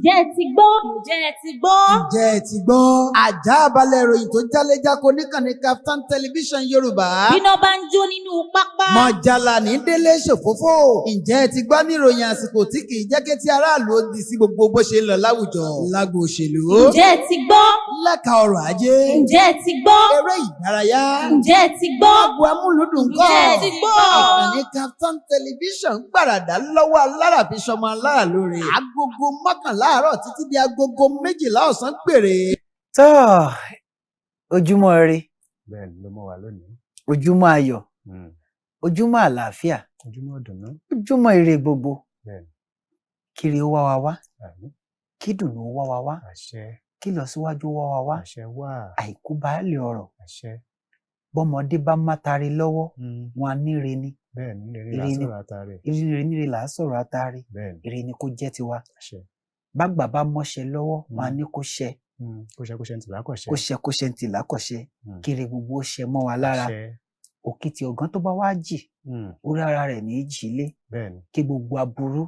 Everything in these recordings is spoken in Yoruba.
Ǹjẹ́ ẹ ti gbọ́? Ǹjẹ́ ẹ ti gbọ́? Ǹjẹ́ ẹ ti gbọ́? Àjá balẹ̀ ìròyìn tó jálẹ́jáko níkànnì Kaftan Television Yorùbá. Bíná bá ń jó nínú pápá. Mọ̀jàlá ní délé ṣòfófó. Ǹjẹ́ ẹ ti gbọ́ ní ìròyìn àsìkò tí kì í jẹ́ kí tí aráàlú ó di sí gbogbo bó ṣe ń lọ láwùjọ? Lágbo òṣèlú. Ǹjẹ́ ẹ ti gbọ́? Lẹ́ka ọrọ̀ ajé. Ǹjẹ́ ẹ ti gbọ́? Eré ìdárayá. Ǹjẹ́ ẹ ti gbọ́? Agbo amúlùdùn kọ́. Ǹjẹ́ ẹ ti gbọ́? Ìkànnì Kaftan Television gbàràdà lọ́wọ́ alára fi ṣọmọ alára lóore. 11:00 àárọ̀ títí di 12:00 ọ̀sán péré. Tọ́, ojúmọ́ ire. Bẹ́ẹ̀ ni ló mọ́ wa lónìí. Ojúmọ́ ayọ̀, ojúmọ́ àlàáfíà, Ojúmọ́ ìdùnnú. ojúmọ́ ire gbogbo. Bẹ́ẹ̀ ni. Kiri ó wá wa wá, Àmín. kí dùnú ó wá wa wá, Àṣẹ. kí lọ síwájú ó wá wa wá, Àṣẹ wà. àìkú baálé ọrọ̀. Àṣẹ. Bọ́mọdé bá mátare lọ́wọ́, wọn á níre ni. Bẹ́ẹ̀ ni, ire Ire là ni. sọ̀rọ̀ àtàrẹ. Ire níre là á sọ̀rọ̀ atare. Bẹ́ẹ̀ ni. Ire ni kó jẹ́ tiwa. Àṣẹ. Bágbà bá mọ́ṣẹ lọ́wọ́, wọn á ní kó ṣẹ. Kó ṣe, kó ṣe ní tìlá kọ̀ ṣe. Kó ṣẹ, kó ṣẹ ní tìlá kọ̀ ṣẹ. Kiri gbogbo ó ṣẹ mọ́ wa lára. Àṣẹ. Òkìtì ọ̀gán tó bá wá jì, orí ara rẹ̀ ní í jì lé. Bẹ́ẹ̀ ni. Kí gbogbo aburú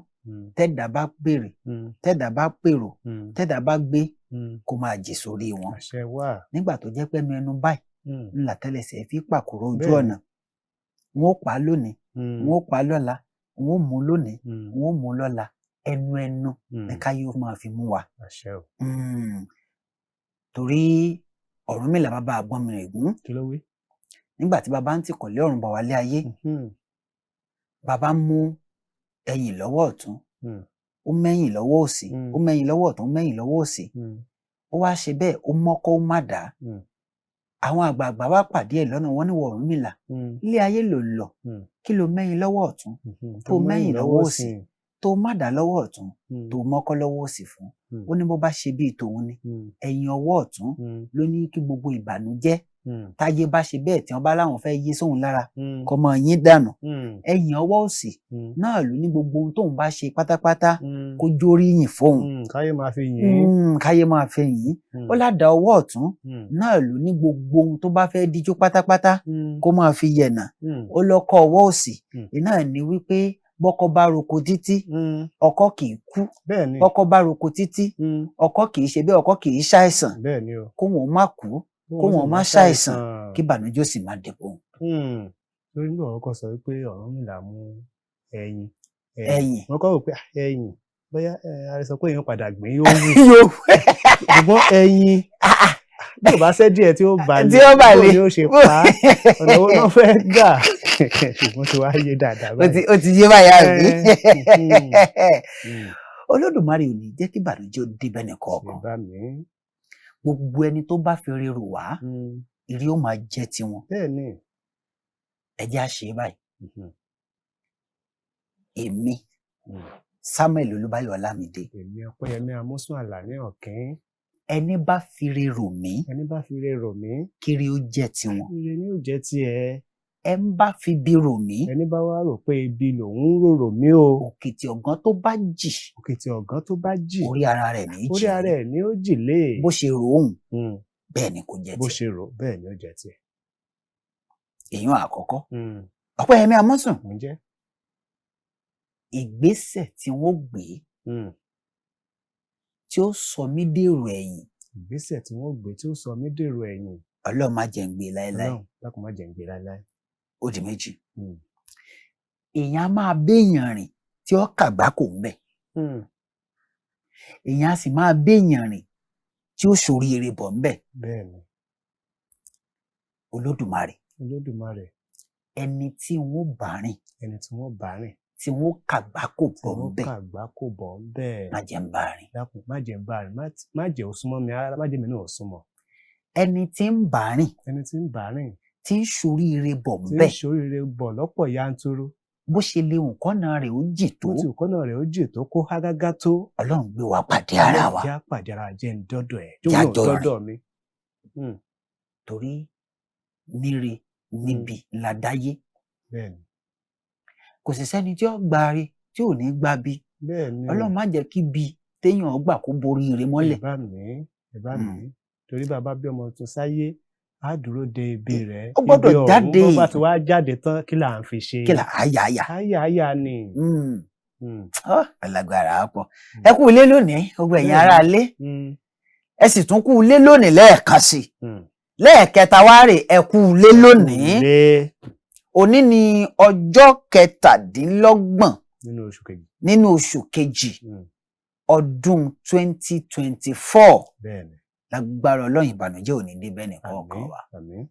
tẹ́dà bá béèrè, tẹ́dà bá pèrò, tẹ́dà bá gbé, kó máa jì sórí wọn. Àṣẹ wà. Nígbà tó jẹ́ pé ẹnu ẹnu báyìí ńlá tẹ́lẹsẹ̀ fi pàkúrọ̀ ojú ọ̀nà. Wọn ó pa á lónìí, wọn ó pa á lọ́la, wọn ó mú lónìí, wọn ó mú lọ́la. Ẹnu ẹnu ní káyé ó máa fi mú wa. Àṣẹ o. Torí Ọ̀rúnmìlà bàbá Àgbọnnìrègún, Kí ló wí? nígbà tí bàbá ń tìkọ̀lé ọ̀run bọ̀ wálé ayé, bàbá mú ẹyìn lọ́wọ́ ọ̀tún, ó mẹ́yìn lọ́wọ́ òsì, ó mẹ́yìn lọ́wọ́ ọ̀tún, ó mẹ́yìn lọ́wọ́ òsì. Ó wá ṣe bẹ́ẹ̀, ó mọ́kọ́, ó má dàá. Àwọn àgbààgbà wá pàdé ẹ̀ lọ́nà, wọ́n ní, "Wọ Ọ̀rúnmìlà, ilé ayé ló ń lọ, kí ló mẹ́yìn lọ́wọ́ ọ̀tún, tó mẹ́yìn lọ́wọ́ òsì, tó má dàá lọ́wọ́ ọ̀tún, tó mọ́kọ́ lọ́wọ́ òsì fún?" Ó ní bó bá ṣe bíi tòun ni, ẹ̀yìn ọwọ́ ọ̀tún ló ní kí gbogbo ìbànújẹ́ táyé bá ṣe bẹ́ẹ̀ tí wọ́n bá láwọn fẹ́ yí sóun lára, kó máa yín dànù. Ẹ̀yìn ọwọ́ òsì náà ló ní gbogbo ohun tóun bá ṣe pátápátá kó jóríyìn fóun. Káyé máa fi yìn ín. Káyé máa fi yìn. Ó ládàá ọwọ́ ọ̀tún náà ló ní gbogbo ohun tó bá fẹ́ díjú pátápátá kó máa fi yẹ̀nà. Ó lọ́kọ́ ọwọ́ òsì iná ní wípé bọ́kọ bá roko títí, ọkọ kì í kú. Bẹ́ẹ̀ ni. Bọ́kọ bá roko títí, ọkọ kì í ṣe bẹ́ẹ̀, ọkọ kì í ṣàìsàn. Bẹ́ẹ̀ ni o. Kóun ó má kú, kóun ó má ṣàìsàn, kí ìbànújẹ́ ó sì má dé bóun. Lórí nígbà wọn kọ sọ wípé Ọ̀rúnmìlà mú ẹyin. Ẹyìn. Wọn kọ́ rò pé, ah, ẹyìn, bóyá a lè sọ pé èèyàn padà gbìn yóò wù, yóò ṣùgbọ́n ẹyin bí ò bá ṣẹ́ díẹ̀ tí ó bà tí ó bà lé, lé. bó ni ó ṣe pa á? Ọ̀nà wo ló fẹ́ gbà? Ṣùgbọ́n tí wàá yé dáadáa. Ó ti yé báyà rí. Olódùmarè ò ní jẹ́ kí ìbànújẹ́ ó dé bẹ́ẹ̀ nìkọ̀ọ̀kan. Bá mi. Gbogbo ẹni tó bá fi rere wá, ire ó máa jẹ́ tiwọn. Bẹ́ẹ̀ ni. Ẹ jẹ́ á ṣe é báyìí. Èmi, Samuel Olúbáyọ̀ Ọlámídé, Èmi, Ọpẹ́yẹmí Amósùn Àlàní Ọ̀kín, ẹni bá fi rere rò mí, ẹni bá fi rere rò mí, kiri ó jẹ́ tiwọn. Ire ni ó jẹ́ tiẹ̀. Ẹ ń bá fi bí rò mí, ẹni bá wá rò pé ibi lòun ń rò rò mí o, òkìtì ọ̀gán tó bá jì, òkìtì ọ̀gán tó bá jì, orí ara rẹ̀ ní í orí jì. Ara ẹ̀ ni ó jì lé. Bó ṣe rò òun, bẹ́ẹ̀ ni kò jẹ́ Bó tiẹ̀. ṣe rò, bẹ́ẹ̀ ni ó jẹ́ tiẹ̀. Èèyàn àkọ́kọ́, Ọpẹ́yẹmí Amósùn, Mò ń jẹ́. Ìgbésẹ̀ tí wọ́n gbé tí ó sọ mí dèrò ẹ̀yìn, Ìgbésẹ̀ tí wọ́n gbé tí ó sọ mí dèrò ẹ̀yìn, Ọlọ́run má jẹ́ ń gbé láéláé. Ọlọ́run dákun má jẹ́ ń gbé láéláé. Ó di méjì. Èèyàn á máa béèyàn rìn tí ó kàgbákò ń bẹ̀. Èèyàn á sì máa béèyàn rìn tí ó ṣoríire bọ̀ ń bẹ̀. Bẹ́ẹ̀ ni. Olódùmarè, Olódùmarè, ẹni tí wọ́n bá rìn, ẹni tí wọ́n bá rìn, tí wọ́n kàgbákò tí bọ̀ ń wọ́n bẹ̀, kàgbákò bọ̀ ń bẹ̀, má jẹ́ ń bá rìn. Dákun má jẹ́ ń bá rìn, má jẹ́ ó súnmọ́ mi rárá, má jẹ́ mi náà ó súnmọ́. Ẹni tí ń bá rìn, ẹni tí ń bá rìn, tí ń ṣoríire bọ̀ ń tí ń bẹ̀, ṣoríire bọ̀ lọ́pọ̀ yanturu, bó ṣe lè hùn kọ́nà rẹ̀ ó jì tó, bó ti kọ́nà rẹ̀ ó jì tó, kó há gágá tó, Ọlọ́run gbé wa pàdé ara wa. Jẹ́ àpàdé ara, jẹ́ ń dọ́dọ̀ ẹ̀, Jẹ́ jóun náà àjọ rìn. dọ́dọ̀ mi. Torí níre níbi la dáyé. Bẹ́ẹ̀ ni. Kò sì sẹ́ni tí ó gba re tí ò ní gba bí. Bẹ́ẹ̀ ni. Ọlọ́run má jẹ́ kí bí téèyàn gbà kó borí ire mọ́lẹ̀. Ẹ bá mi, ẹ bá mi, torí bàbá bí ọmọ tuntun sáyé, á dúró de ibi rẹ̀. Ó gbọ́dọ̀ ibi ọ̀hún, jáde. Bó bá ti wá jáde tán, kí là ń fi ṣe? Kí là áyà áyà. Áyà áyà ni. Alágbára pọ̀. Ẹ kú ilé lónìí, gbogbo ẹ̀yin ará ilé. Ẹ sì tún kú ilé lónìí lẹ́ẹ̀kan sí i. Lẹ́ẹ̀kẹta wá rè, ẹ kú ilé lónìí. Lé. Òní ni ọjọ́ 27 nínú oṣù kejì. Nínú oṣù kejì, ọdún 2024. Bẹ́ẹ̀ni. Lágbára Ọlọ́run, ìbànújẹ́ ò ní dé bẹ́ẹ̀ nìkọ̀ọ̀kan Àmín. wa. Àmín.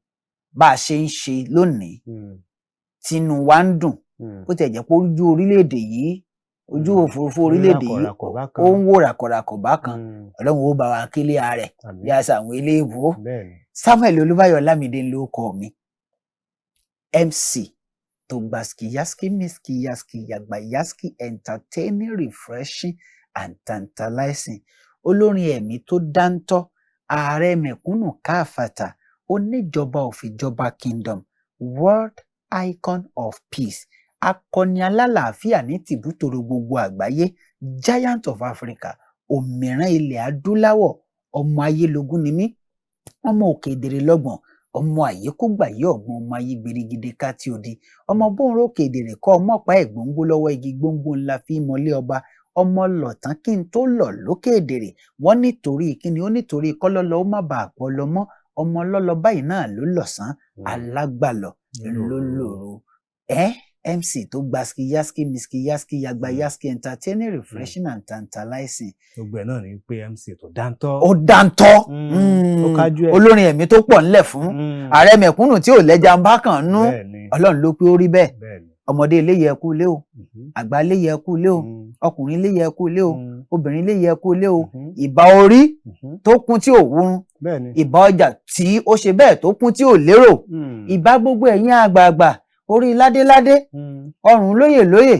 Bá a ṣe ń ṣe lónìí, tínú wa ń dùn, bó tiẹ̀ jẹ́ pé ojú orílẹ̀-èdè yìí, ojú òfurufú orílẹ̀-èdè yìí, Rákọ̀rákọ̀ bákan. ó ń wò ràkọ̀ràkọ̀ bákan. Ọlọ́run ó bá wa kílé ààrẹ Àmín. bí àṣà àwọn eléèbó. Bẹ́ẹ̀ni. Samuel Olúbáyọ̀ Lámìdé ló kọ mi, MC tó gbaski yaski miski yaski yagba yaski, entertaining, refreshing and tantalizing, olórin ẹ̀mí tó dáńtọ́, ààrẹ mẹ̀kúnnù káfàtà, oníjọba òfìjọba kingdom, world icon of peace, akọni alálàáfíà ní tìbútòrò gbogbo àgbáyé, giant of Africa, òmìrán ilẹ̀ adúláwọ̀, ọmọ ayélogún ni mí, ọmọ òkè èdèrè lọ́gbọ̀n, ọmọ àyíkúgbàyé ọ̀gbun, ọmọ ayé gbèrègede ká tí odi, ọmọ bóńró òkè èdèrè kọ́ ọmọ pa ẹ̀gbóngbó lọ́wọ́ igi gbóngbó ńlá fi mọ́lé ọba, ọmọ lọ̀tán kí n tó lọ̀ lókè èdèrè. Wọ́n nítorí kíni? Ó nítorí kọ́lọ́lọ́ ó má bàa pọ̀ lọ mọ́ ọmọ lọ́lọ́ báyìí náà ló lọ̀sán alágbàlọ̀ ló lòrò ẹ. MC tó gbaski yaski miski yaski yagba yaski, entertaining, refreshing and tantalizing. Gbogbo ẹ̀ náà ní pé MC tó dáńtọ́. Ó dáńtọ́. Ó kájú ẹ̀. Olórin ẹ̀mí tó pọ̀ ńlẹ̀ fún ààrẹ mẹ̀kúnnù tí ò lẹ́jà ń bá kàn nú. Ọlọ́run ló pé ó rí bẹ́ẹ̀. Ọmọdé ilé yẹ kú ilé o, àgbà ilé yẹ kú ilé o, ọkùnrin ilé yẹ kú ilé o, obìnrin ilé yẹ kú ilé o. Ìbà orí tó kún tí ò wúrun, ìbà ọjà tí ó ṣe bẹ́ẹ̀ tó kún tí ò lérò, ìbà gbogbo ẹ̀yin àgbààgbà orí ládéládé, ọrùn lóyè lóyè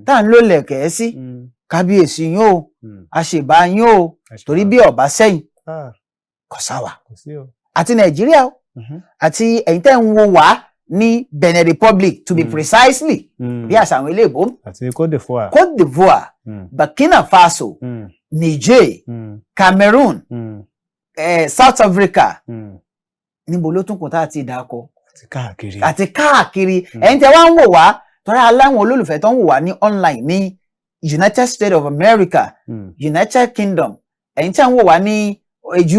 tá à ń lò lẹ̀kẹ́ sí. Kábíyèsí yín o, àṣèbá yín o, torí bí ọba sẹ́yìn kò sáwà àti Nàìjíríà o, àti ẹ̀yin tẹ́ ń wo wá ní Benin Republic, to be precisely, bí àṣà àwọn eléèbó, àti Côte d'Ivoire, Côte d'Ivoire, Burkina Faso, Niger, Cameroon, South Africa. Níbo ló tún kù tá a ti dàkọ? Àti káàkiri. Àti káàkiri. Ẹ̀yin tẹ́ wá ń wò wá, tọ́ra aláwọn olólùfẹ́ tó ń wò wá ní online ní United States of America, United Kingdom, ẹ̀yin tẹ́ ń wò wá ní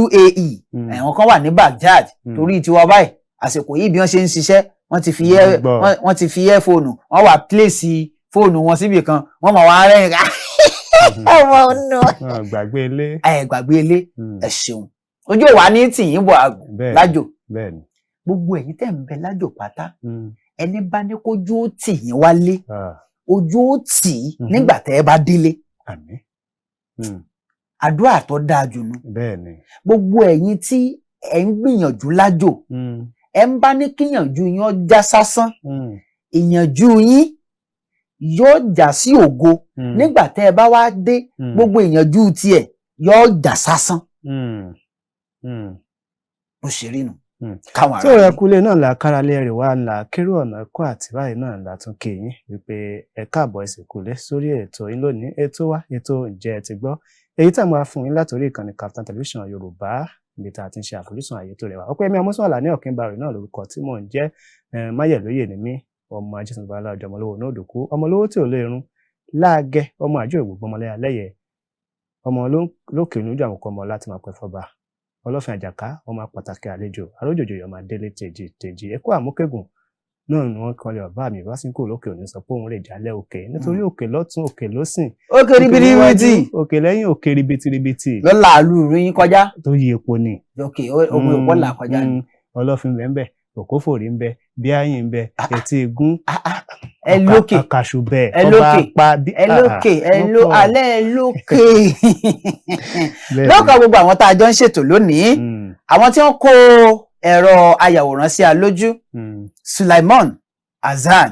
UAE, àwọn kan wà ní Baghdad. Torí tiwa báyìí, àsìkò yìí, bí wọ́n ṣe ń ṣiṣẹ́, wọ́n ti fi earphone, wọ́n wà place fóònù wọn síbì kan, wọ́n mọ̀ wá rẹ́rìn ká ọmọ ọ̀nà. Gbàgbé ilé. Ẹ gbàgbé ilé. Ẹ ṣeun, ojú ò wá ní tìyín bọ̀ àgùn lájò. Gbogbo ẹ̀yin tẹ́ ń bẹ lájò pátá, ẹni bá ní kójú ó tì yín wálé, ojú ó tì í nígbà tẹ́ ẹ bá délé. Àmín. Àdúrà tó dáa jù nù. Gbogbo ẹ̀yin tí ẹ ń gbìyànjú lájò, ẹ ń bá ní kíyànjú yín ó já sásán, ìyànjú yín yóò já sí ògo. Nígbà tẹ́ ẹ bá wá dé, gbogbo ìyànjú tiẹ̀ yóò já sásán. Bó ṣe rí nu káwọn Tí ará òun yín. Ẹkúlé náà là káralé rè wá là kérò ọ̀nà kó àti báyìí náà là tún kí yín wípé ẹ káàbọ̀, ẹ sì kúlé sórí ètò yín lónìí, ètò wa, ètò Ǹjẹ́ Ẹ Ti Gbọ́, èyí tá a máa fún yín látòrí ìkànnì Kaftan Television Yorùbá, ibi tá a ti ń ṣe àfojúsùn ààyè tó rẹwà. Ọpẹ́ mi amọ́sùn àlàní ọ̀kínbarì náà lórúkọ tí mò ń jẹ́. Máyẹ̀lóyè ni mí, ọmọ ajẹ́sìn babaláwo, ọmọlówó náà òdòkú, ọmọlówó tí ò lè run láàgẹ́, ọmọ àjọ ìgbògbò, ọmọlẹ́yà lẹ́yẹ, ọmọ lókè oníjú àwọn ọmọ láti máa pẹ́ fọba ọlọ́fin àjàká, ọmọ pàtàkì àlejò arójòjò, yọmọ adélé tèjì tèjì ẹkọ àmúkẹ́gùn náà ni wọ́n kọlẹ̀. Bàbá mi bá sínkù lókè òní sọ pé òun rè jálẹ̀ òkè, nítorí òkè lọ́tún, òkè lósìn, òkè ribiribiti, òkè lẹ́yìn, òkè ribitiribiti lọ́la àlù rí yín kọjá. Tó yí epo ni. Òkè ogun òpó là kọjá ni. Ọlọ́fin bẹ́ẹ̀ bẹ́ẹ̀, òkófòrí ń bẹ, bíáyìn ń bẹ, etí igun, Ẹ lókè. Ọkàṣù bẹ́ẹ̀, Ẹ ọba lókè. apá bí. Ẹ lókè, ẹ ló alẹ́, ẹ lókè. Bẹ́ẹ̀. Lọ́kàn gbogbo àwọn tá a jọ ń ṣètò lónìí, àwọn tí wọ́n kó ẹ̀rọ ayàwòrán sí a lójú, Sulaimon Hasan,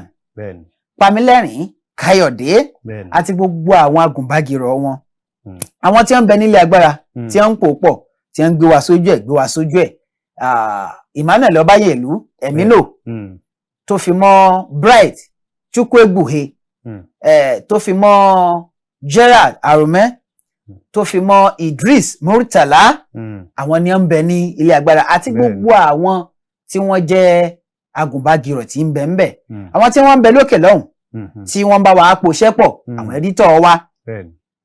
Pamílẹ́rìn Káyọ̀dé, àti gbogbo àwọn agùnbágirọ̀ wọn, àwọn tí wọ́n ń bẹ nílé agbára, tí wọ́n ń pò pọ̀, tí wọ́n ń gbé wa sójú ẹ̀, gbé wa sójú ẹ̀, Emmanuel Ọbáyẹ̀lú Emino, tó fi mọ́ Bright Chukwuegbuhe, tó fi mọ́ Gerald Arume, tó fi mọ́ Idris Murtala, àwọn ni wọ́n ń bẹ ní ilé agbára, àti gbogbo àwọn tí wọ́n jẹ́ agùnbágirọ̀ tí ń bẹ ń bẹ, àwọn tí wọ́n ń bẹ lókè lọ́hùn. Tí wọ́n bá wa pòṣẹ́ pọ̀, àwọn editor wa,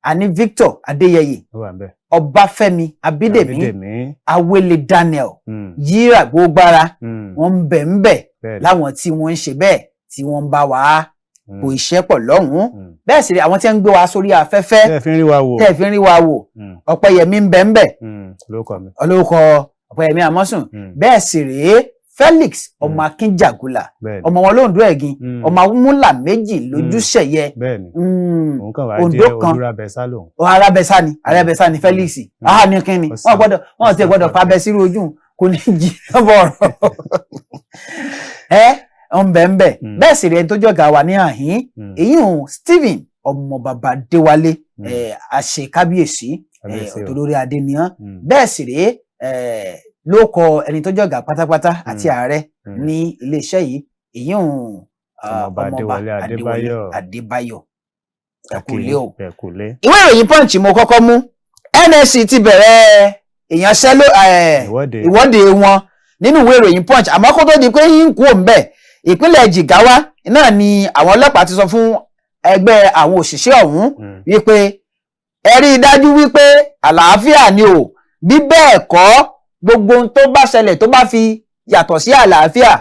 a ní Victor Adéyẹyè, Ó wà ń bẹ̀. Ọbáfẹ́mi Abídèmí, Abídèmí. Awele Daniel, Yíra Gbógbára, wọ́n ń bẹ̀ ń bẹ̀ láwọn tí wọ́n ń ṣe bẹ́ẹ̀, tí wọ́n ń bá wa po iṣẹ́ pọ̀ lọ́hùn-ún. Bẹ́ẹ̀ sì rí àwọn tí wọ́n ń gbé wa sórí afẹ́fẹ́, Tẹ́ ẹ fi ń rí wa wò. Tẹ́ ẹ fi ń rí wa wò, Ọpẹ́yẹmí ń bẹ ń bẹ̀. Lórúkọ mi. Olórúkọ Ọpẹ́yẹmí Amọ́sùn. Bẹ́ẹ̀ sì rèé Felix ọmọ Akínjàgùlà, ọmọ wọn lóńdó Ẹ̀gìn, ọmọ amúlà méjì lójúṣẹ̀yẹ. Òun kàn wá Oǹdó jẹ́ kan. olúrabẹ́sá lòun. Ọ arábẹ́sá ni, arábẹ́sá ni Felix. Ah, ní kíni Ó sàn. wọn gbọ́dọ̀, wọn ti Ó sàn gbọ́dọ̀ fún fabẹ sírú ojú kò ní jí bọ̀rọ̀ ẹ ń bẹ ń bẹ. Bẹ́ẹ̀ sì rèé ẹni tó jọ̀gá wa ní àhín, èyí òun Stephen ọmọ bàbá Déwálé, àṣekábíyèsí. Kábíyèsí o. Ọ̀tọ̀lórí adéníyàn. Bẹ́ẹ̀ sì rèé ló kọ ẹni tó jọ̀gá pátápátá àti ààrẹ ní iléeṣẹ́ yìí, èyí òun Ọmọọba Adéwọlé Adébáyọ̀. Adébáyọ̀. Ẹ kú Ẹ ilé o. Ẹ kú ilé. Ìwé ìròyìn Punch mo kọ́kọ́ mú. NSC ti bẹ̀rẹ̀ ìyanṣẹ́ló Ìwọ́de. ìwọ́de wọn nínú ìwé ìròyìn Punch. Àmọ́ kó tó di pé yín kú òǹbẹ̀, ìpínlẹ̀ Jigawa náà ni àwọn ọlọ́pàá ti sọ fún ẹgbẹ́ àwọn òṣìṣẹ́ ọ̀hún wípé ẹ rí i dájú wípé àlàáfíà ni o, bí bẹ́ẹ̀ kọ́, gbogbo ohun tó bá ṣẹlẹ̀ tó bá fi yàtọ̀ sí àlàáfíà,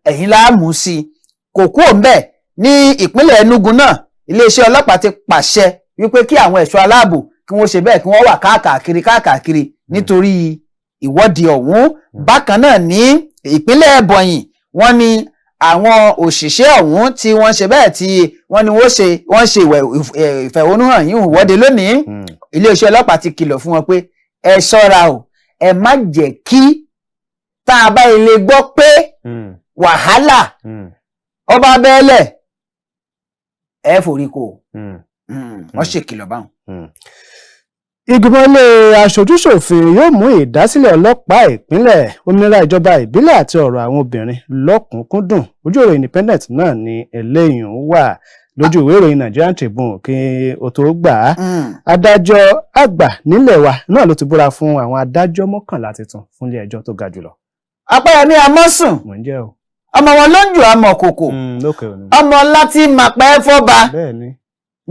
ẹ̀yin la mú sí i. Kò kú òǹbẹ̀, ní ìpínlẹ̀ Enugu náà, iléeṣẹ́ ọlọ́pàá ti pàṣẹ wípé kí àwọn ẹ̀ṣọ́ aláàbò kí wọ́n ṣe bẹ́ẹ̀, kí wọ́n wà káàkiri káàkiri nítorí ìwọ́de ọ̀hún. Bákan náà ní ìpínlẹ̀ Ebonyi, wọ́n ní àwọn òṣìṣẹ́ ọ̀hún tí wọ́n ṣe bẹ́ẹ̀, tí wọ́n ní wọ́n ṣe ìfẹ̀hónúhàn yìí, ìwọ́de lónìí. Iléeṣẹ́ ọlọ́pàá ti kìlọ̀ fún wọn pé ẹ ṣọ́ra o, ẹ má jẹ́ kí tá a bá ilé gbọ́ pé wàhálà ọba bẹ́ẹ̀lẹ̀, ẹ forí kò. Wọ́n ṣèkìlọ̀ báwọn. Ìgbìmọ̀ ilé aṣojúṣòfin yóò mú ìdásílẹ̀ ọlọ́pàá ìpínlẹ̀, òmìnira ìjọba ìbílẹ̀ àti ọ̀rọ̀ àwọn obìnrin lọ́kùnkúndùn. Ojú ìròyìn Independent náà ni eléyìí ń wà. Lójú ìwé ìròyìn Nigerian Tribune, kí o tó gbà á, adájọ́ àgbà nílẹ̀ wa náà ló ti búra fún àwọn adájọ́ 11 tuntun fún ilé ẹjọ́ tó ga jùlọ. Ọpẹ́yẹmí Amọ́sùn, Mò ń jẹ́ o. ọmọ wọn ló ń jù àmọ̀ kòkò, Lókè òní. ọmọ láti màpẹ́ fọ́ba. Bẹ́ẹ̀ ni.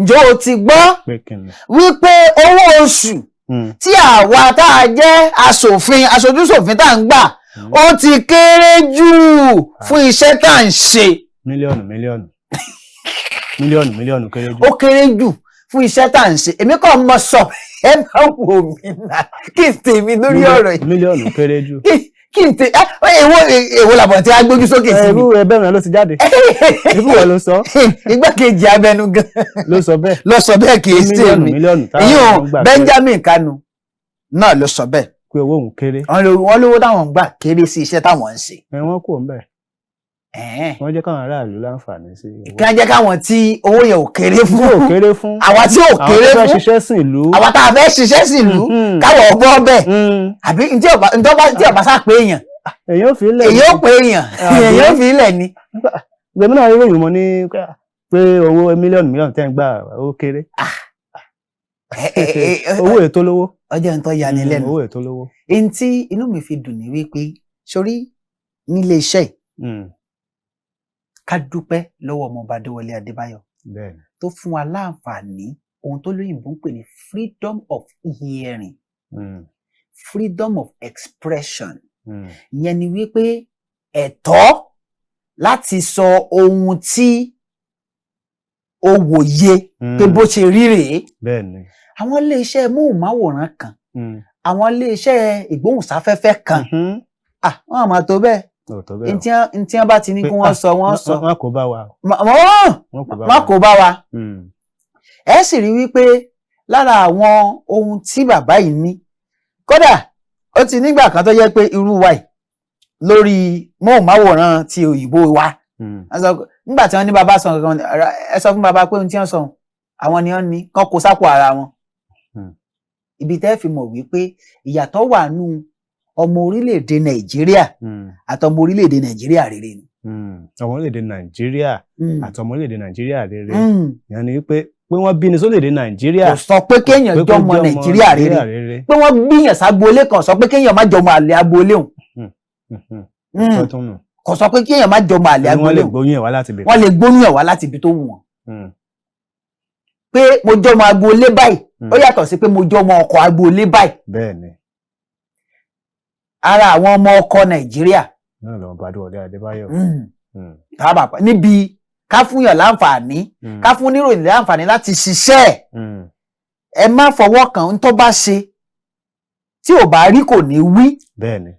Ǹjẹ́ o ti gbọ́ Pé kìnnì. wípé owó oṣù tí àwa tá a jẹ́ aṣòfin, aṣojúṣòfin tá à ń gbà, ó ti kéré jù fún iṣẹ́ tá à ń ṣe? Mílíọ̀nù mílíọ̀nù mílíọ̀nù mílíọ̀nù kéré jù. Ó kéré jù fún iṣẹ́ tá à ń ṣe. Èmi kàn mọ sọ, ẹ máa wò mí náà, kí n tèmi lórí ọ̀rọ̀ yìí. Mílíọ̀nù kéré jù. Kí n tè ẹ, èwo làbọ̀ tí a gbójú sókè sí mi? Irú ẹbẹ mi ló ti jáde, irú wọn ló sọ. Igbákejì abẹnugan Ló sọ bẹ́ẹ̀. ló sọ bẹ́ẹ̀, kì í ṣe Mílíọ̀nù mi. mílíọ̀nù táwọn Ìyún ń gbà Benjamin Kanu náà ló sọ bẹ́ẹ̀. Pé owó òun kéré. Wọ́n lówó táwọn ń gbà kéré sí iṣẹ́ táwọn ń ṣe. Ẹ wọ́n kò ń bẹ̀. Ẹ̀hẹ́n. Wọ́n jẹ́ káwọn aráàlú láǹfààní sí owó. Kí wọ́n jẹ́ káwọn tí owó yẹn ò kéré Tí fún, ò kéré fún. àwa tí ò Àwọn kéré tó fẹ́ fún, ṣiṣẹ́ sìn ìlú. àwa tá a fẹ́ ṣiṣẹ́ sí ìlú, káwọ̀ ọgbọ́n bẹ́ẹ̀. Àbí ntí ọba ntí ọba sá pé èèyàn, Èyí ò fi lẹ̀. èyí ó pé èèyàn, Àbí? èyí ó fi ilẹ̀ ni. Gbẹ̀mí náà rí ìròyìn mọ́ ní pé owó mílíọ̀nù mílíọ̀nù tẹ́ ń gbà ó kéré. Owó ètò lówó. Ọjọ́ ń tọ́ yani lẹ́nu. Owó ètò lówó. Èyí tí inú mi fi dùn ní wípé sórí nílé iṣẹ́ yìí, ká dúpẹ́ lọ́wọ́ ọmọọba Adéwọlé Adébáyọ̀ tó fún wa láǹfààní ohun tó lóyìnbó ń pè ní freedom of hearing, freedom of expression. Ìyẹn ni wípé ẹ̀tọ́ láti sọ ohun tí o wòye pé bó ṣe rí rèé. Àwọn iléeṣẹ́ móhùnmáwòrán kan, àwọn iléeṣẹ́ ìgbóhùnsáfẹ́fẹ́ kan, ah, wọ́n àmọ́ tó bẹ́ẹ̀. Ò tó bẹ́ẹ̀ o. Ntí wọ́n bá ti ní kí wọ́n sọ, wọ́n sọ. Wọ́n kò bá wa o. Wọ́n kò bá Má wa. kó bá wa. Ẹ sì rí wípé lára àwọn ohun tí bàbá yìí ní, kódà ó ti nígbà kan tó jẹ́ pé irú wa yìí lórí móhùnmáwòrán ti òyìnbó wa, wọ́n sọ nígbà tí wọ́n ní bàbá sọ nǹkan kan, ẹ sọ fún bàbá pé ohun tí wọ́n sọ àwọn ni wọ́n ní kán kó sápò ara wọn. Ibi tẹ́ fi mọ̀ wípé ìyàtọ̀ wà nù ọmọ orílẹ̀-èdè Nàìjíríà àtọmọ orílẹ̀-èdè Nàìjíríà rere ni. Ọmọ orílẹ̀-èdè Nàìjíríà àti ọmọ orílẹ̀-èdè Nàìjíríà rere, ìyẹn ni wípé pé wọ́n bí ni sórílẹ̀-èdè Nàìjíríà Kò sọ pé kéèyàn pé kó jọmọ jẹ́ ọmọ Nàìjíríà rere. Pé wọ́n gbìyàn ságboolé kan sọ pé kéèyàn má jọmọ àlè agboolé òun. Tó tún nù. Kò sọ pé kéèyàn má jọmọ àlè Wọ́n lè agboolé òun. gbóyún ẹ̀ wá láti bẹ̀rẹ̀. Wọ́n lè gbóyún ẹ̀ wá láti ibi tó wù wọ́n. Pé mo jọmọ agboolé báyìí, ó yàtọ̀ sí pé mo jọmọ ọkọ agboolé báyìí. Bẹ́ẹ̀ ni. Ara àwọn ọmọ ọkọ Nàìjíríà náà lọ́mọ bá Adéwọlé Adébáyọ̀. Tábà níbi ká fúnyàn láǹfààní, ká fún oníròyìn láǹfààní láti ṣiṣẹ́ ẹ̀, ẹ má fọwọ́ kàn ń tó bá ṣe tí ò bá rí kò ní wí. Bẹ́ẹ̀ ni.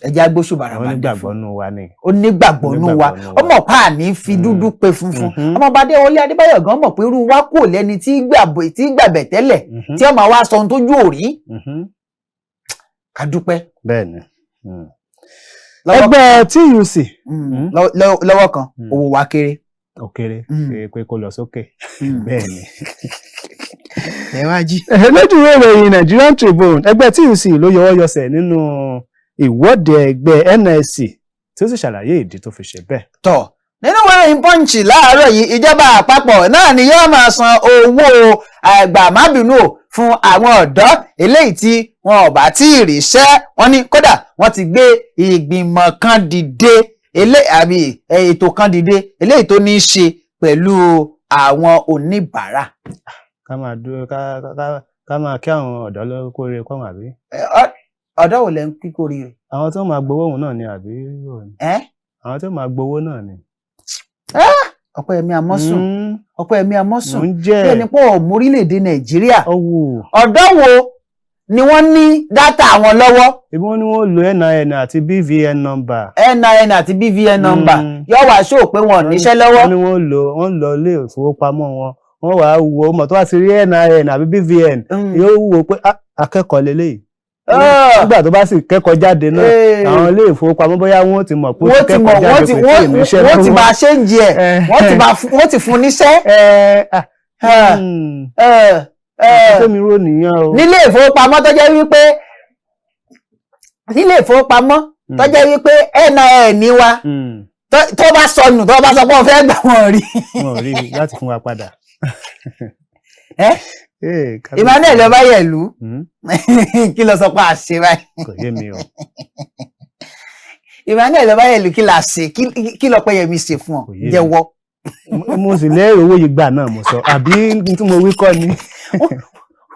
Ẹ jẹ́ agbóṣùbà Àwọn ràbàdì onígbàgbọ́ fún nù wa ni. Onígbàgbọ́ nú wa. Onígbàgbọ́ nú wa. Ọmọ pa ní fi dúdú pe funfun. Ọmọọba Adéwọlé Adébáyọ̀ gan mọ̀ pé irú wa kò lẹ́ni tí gbàbẹ̀ tẹ́lẹ̀ tí ọmọ wa sọ ohun tójú òrí. Ká dúpẹ́. Bẹ́ẹ̀ ni. Lọ́wọ́ Ẹgbẹ́ TUC. Lọ́wọ́ kan, owó wa kéré. Ó kéré pé kó lọ sókè. Bẹ́ẹ̀ ni. Ẹ wá jí. Lójú ìwé ìròyìn Nigerian Tribune, ẹgbẹ́ TUC ló yọwọ́ yọsẹ̀ nínú ìwọ́de ẹgbẹ́ NLC, tí ó sì ṣàlàyé ìdí tó fi ṣe bẹ́ẹ̀. Tọ̀ nínú ìwé ìròyìn Punch láàárọ̀ yìí, ìjọba àpapọ̀ náà ni yóò máa san owó àgbàmábìnú fún àwọn ọ̀dọ́ eléyìí tí wọn ò bá tí ì ríṣẹ́. Wọn ní kódà wọ́n ti gbé ìgbìmọ̀ kan dìde àbí ètò kan dìde eléyìí tó ní í ṣe pẹ̀lú àwọn oníbàárà. Ká máa dúró ká máa kí àwọn ọ̀dọ́ lọ kóore kọ́wọn àbí. Ọ̀dọ́ wo lẹ ń kí kórè rẹ̀? Àwọn tó máa gbowó òun náà ni àbí? Àwọn tó máa gbowó náà ni. Ọpẹ́yẹmí Amọ́sùn, Ọpẹ́yẹmí Amọ́sùn, Mò ń jẹ́. bí ẹni pọ̀ ọmọ orílẹ̀-èdè Nàìjíríà. Ọwọ́. Ọ̀dọ́ wo ni wọ́n ní data àwọn lọ́wọ́? Ibi wọn ni wọ́n lo NIN àti BVN number. NIN àti BVN number yóò wá ṣó pé wọn ò níṣẹ́ lọ́wọ́. Wọ́n ní wọ́n lò wọ́n lọ ilé ìfowópamọ́ wọn, wọ́n wàá wo ọmọ tó bá ti rí NIN àbí BVN, yóò wò pé akẹ́kọ̀ọ́ lélẹ́yìí. Nígbà tó bá sì kẹ́kọ̀ọ́ jáde náà, àwọn ilé ìfowópamọ́ bóyá wọ́n ti mọ̀ pé ó wọ́n ti ti mọ̀ kẹ́kọ̀ọ́ jáde wọ́n ti pé tí ì níṣẹ́ wọ́n ti lọ́wọ́. máa ṣe ń jẹ ẹ̀, wọ́n ti fún níṣẹ́. Nǹkan tẹ́mi rò nìyẹn o. Nílé ìfowópamọ́ tó jẹ́ wípé nílé ìfowópamọ́ tó jẹ́ wípé NIN wa tó bá sọnù, tó bá sọ pé wọ́n fẹ́ gbà, wọ́n rí. Wọn ò rí láti fún wa padà. Ẹ́? Kábíyèsí. Emmanuel Ọbáyẹ̀lú, kí ló sọ pé a ṣe báyìí? Kò yé mi o. Emmanuel Ọbáyẹ̀lú, kí la ṣe? Kí lọ́pẹ́yẹmí ṣe fún ọ? Kò yé mi. Jẹ́wọ́. Mo sì lérò owó yìí gbà náà mo sọ, àbí n tí mo wí kọ́ ni.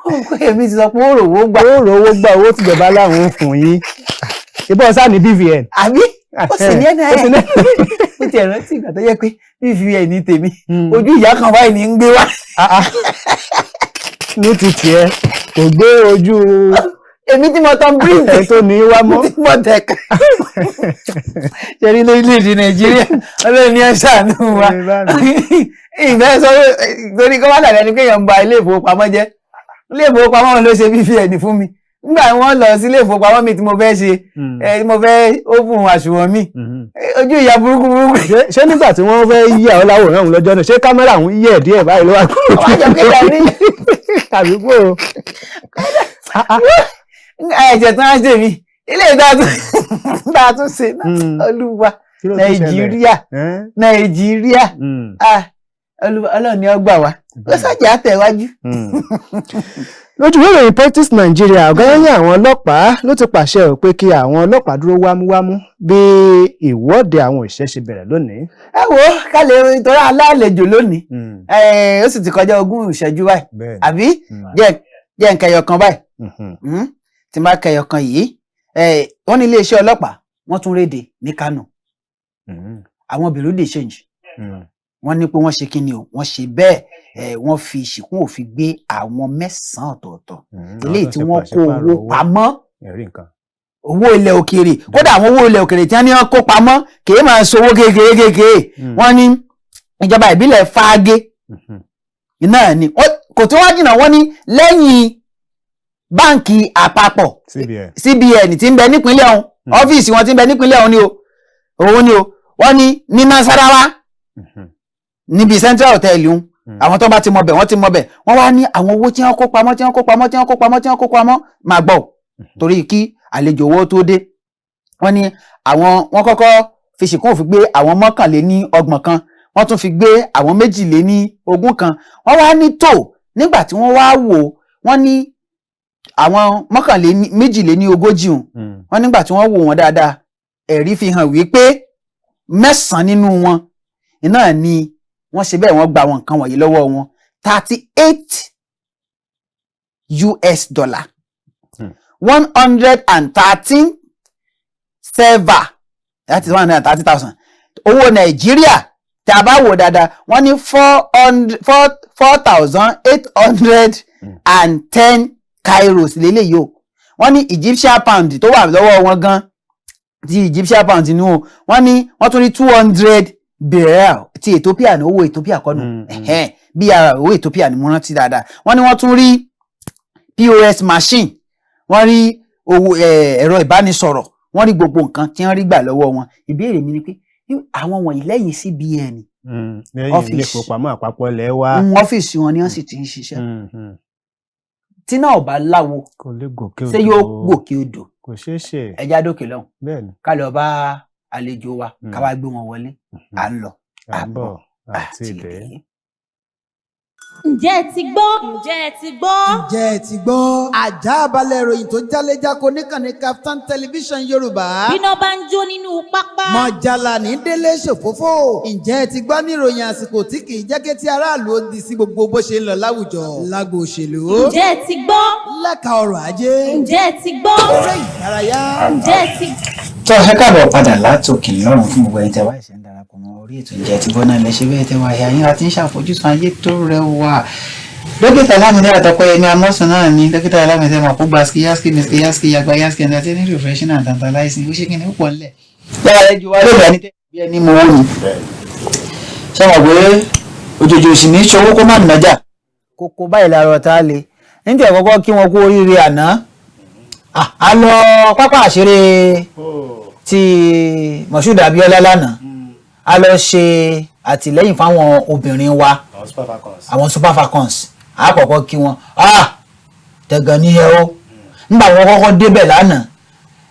Ọpẹ́yẹmí ti sọ pé ó rò wó gbà. Ó rò owó gbà, owó tìjọba láwọn ò fún yín. Ìbọn sáà ní BVN. Àbí ó sì ní Ó sì NIN. ní. Ó ti ẹ̀rántí ìgbà tó yẹ pé BVN ní tèmi, ojú ìyá kan báyìí ní ń gbé wá. Ní ti tiẹ̀, kò gbé ojú Èmi tí mo tan bíríìjì ẹ̀ tó ní wá mọ́. tí mo tẹ̀ka ṣe rí lórílẹ̀‐èdè Nàìjíríà, Ọlọ́run ní ẹ ṣàánú wa. Ẹ bá mi. Ìfẹ́ sọ torí kọ́ bá dàbí ẹni pé èèyàn ń ba ilé ìfowópamọ́ jẹ́. Ilé ìfowópamọ́ wọn ló ṣe BVN fún mi nígbà wọ́n lọ sí ilé ìfowópamọ́ mi tí mo fẹ́ ṣe tí mo fẹ́ open àsùnwọ̀n mi, ojú ìyá burúkú burúkú. Ṣé nígbà tí wọ́n fẹ́ yí àwọn láwòrán òun lọ́jọ́ náà, ṣé kámẹ́rà òun yẹ̀ díẹ̀ báyìí ló wà kúrò? Wọ́n á jọ pé ìyá ní Tàbí kó o. Ẹ̀jẹ̀ tí wọ́n ṣe mí ilé ìta tún ṣe náà, Olúwa. Kí ló tún ṣẹlẹ̀? Nàìjíríà, Ẹ́n? Nàìjíríà, ah, Olúwa, Ọlọ́run ni ó gbà wá, ó ṣàjẹ́ àtẹ̀wájú. Lójú ìwé ìròyìn Politics Nigeria, ọ̀gá yẹn àwọn ọlọ́pàá ló ti pàṣẹ ò pé kí àwọn ọlọ́pàá dúró wámúwámú bí ìwọ́de àwọn òṣìṣẹ́ ṣe bẹ̀rẹ̀ lónìí. Ẹ wo, ká lè torí alálejò lónìí, ó sì ti kọjá 20 ìṣẹ́jú báyìí, Bẹ́ẹ̀ni. àbí jẹ́ n kẹyọ kan báyìí. Tí n bá kẹyọ kan yìí, wọ́n ní iléeṣẹ́ ọlọ́pàá wọ́n tún rédè ní Kánò, àwọn bureau de change, wọ́n ní pé wọ́n ṣe kíni o, wọ́n ṣe bẹ́ẹ̀, wọ́n fi ṣìkún òfin gbé àwọn 9 ọ̀tọ̀ọ̀tọ̀ eléyìí tí wọ́n kó owó pamọ́, Ẹ̀rí nǹkan. owó ilẹ̀ òkèèrè. Kódà àwọn owó ilẹ̀ òkèèrè tí wọ́n ní wọ́n kó pamọ́ kì í máa ṣe owó kékeré kékeré. Wọ́n ní ìjọba ìbílẹ̀ Fágé náà ni kò tí wọ́n jìnnà, wọ́n ní lẹ́yìn báǹkì àpapọ̀ CBN. CBN tí ń bẹ nípínlẹ̀ ọ̀hún, ọ́fíìsì wọn tí ń bẹ nípínlẹ̀ ọ̀hún ni o, òun ni o. Wọ́n ní ní Nasarawa, níbi Central Hotel ń, àwọn tó bá ti mọ bẹ̀, wọ́n ti mọ bẹ̀. Wọ́n wá ní àwọn owó tí wọ́n kó pamọ́, tí wọ́n kó pamọ́, tí wọ́n kó pamọ́, tí wọ́n kó pamọ́, máa gbọ́ ò, torí kí àlejò owó tó dé. Wọ́n ní àwọn wọ́n kọ́kọ́ fi ṣìkún òfin gbé àwọn 31 kan, wọ́n tún fi gbé àwọn 22 kan. Wọ́n wá ní tò nígbà tí wọ́n wá wò, wọ́n ní àwọn 42 hùn. Wọ́n nígbà tí wọ́n wò wọ́n dáadáa, ẹ̀rí fi hàn wípé 9 nínú wọn iná ni Wọ́n ṣe bẹ́ẹ̀, wọ́n gba àwọn nǹkan wọ̀nyí lọ́wọ́ wọn: US$38, 113 silver, that is 130,000 owó Nàìjíríà. Tí a bá wò dáadáa, wọ́n ní four hundred four 4,810 kairos lélẹ́yìí o. Wọ́n ní Egyptian pound tó wà lọ́wọ́ wọn gan, ti Egyptian pound ní o. Wọ́n ní wọ́n tún rí 200 birr ti Ethiopia, ní owó Ethiopia kọ́ nù. Ẹ̀hẹ́n, bí ara owó Ethiopia ni mo rántí dáadáa. Wọ́n ní wọ́n tún rí POS machine, wọ́n rí owó ẹ̀rọ ìbánisọ̀rọ̀, wọ́n rí gbogbo nǹkan tí wọ́n rí gbà lọ́wọ́ wọn. Ìbéèrè mi ni pé àwọn wọ̀nyí, lẹ́yìn CBN lẹ́yìn ilé ọ́fíìsì. ìfowópamọ́ àpapọ̀ ilẹ̀ wa. Ọ́fíìsì wọn ni wọ́n sì ti ń ṣiṣẹ́. Tí náà ò bá láwo, Kò lè gòkè ṣé odò. yóò gòkè odò? Kò ṣeé ṣe. Ẹja dókè lọ́hùn, Bẹ́ẹ̀ ni. ká lọ bá àlejò wa, ká wá gbé wọn wọlé. À ń lọ, À ń bọ̀ àti àti ìdè. ìdè. Ǹjẹ́ ẹ ti gbọ́? Ǹjẹ́ ẹ ti gbọ́? Ǹjẹ́ ẹ ti gbọ́? Àjà balẹ̀ ìròyìn tó jálẹ́jáko níkànnì Kaftan Television Yorùbá. Bíná bá ń jó nínú pápá. Mọ̀jàlá ní délé ṣòfófó. Ǹjẹ́ ẹ ti gbọ́ ní ìròyìn àsìkò tí kì í jẹ́ kí tí aráàlú ó di sí gbogbo bó ṣe ń lọ láwùjọ? Lágbo òṣèlú. Ǹjẹ́ ẹ ti gbọ́? Lẹ́ka ọrọ̀ ajé. Ǹjẹ́ ẹ ti gbọ́? Eré ìdárayá. Ǹjẹ́ ẹ ti Tó ẹ káàbọ̀ padà látòkè lọ́rùn fún gbogbo ẹni tẹ́ wá ìṣẹ̀ ń darapọ̀ mọ́ orí ètò Ǹjẹ́ Ti Gbọ́ náà. Lẹ́sẹ̀ bẹ́ẹ̀ tẹ́ wá ẹ̀yà yín láti ń ṣàfojúsùn ayé tó rẹwà. Dókítà Lámìdé Àtọpẹ́yẹmí Amọ́sùn náà ni dókítà Lámìdé mọ̀ kó gba skiyaski miski yaski yagba yaski ẹni àti ní refreshing and tantalizing. Ó ṣe kí ni ó pọ̀ ńlẹ̀. Yàrá rẹ̀ ju wa lóògbé ní tẹ́ bí ẹni mo wó ni. Ṣé wọ́n pé òjòjò òsì ní ṣòwò kó má nàjà kókó báyìí lára ọ̀tá le ní tí ẹ̀ kọ́kọ́ kí wọn kú oríire àná. A lọ pápá àṣeré ti Moshood Abiola lánàá, a lọ ṣe àtìlẹ́yìn fáwọn obìnrin wa. Àwọn Super Falcons. Àwọn Super Falcons, a kọ́kọ́ kí wọn. Tẹ̀gàn ní ẹ o. Nígbà wọn kọ́kọ́ débẹ̀ lánàá,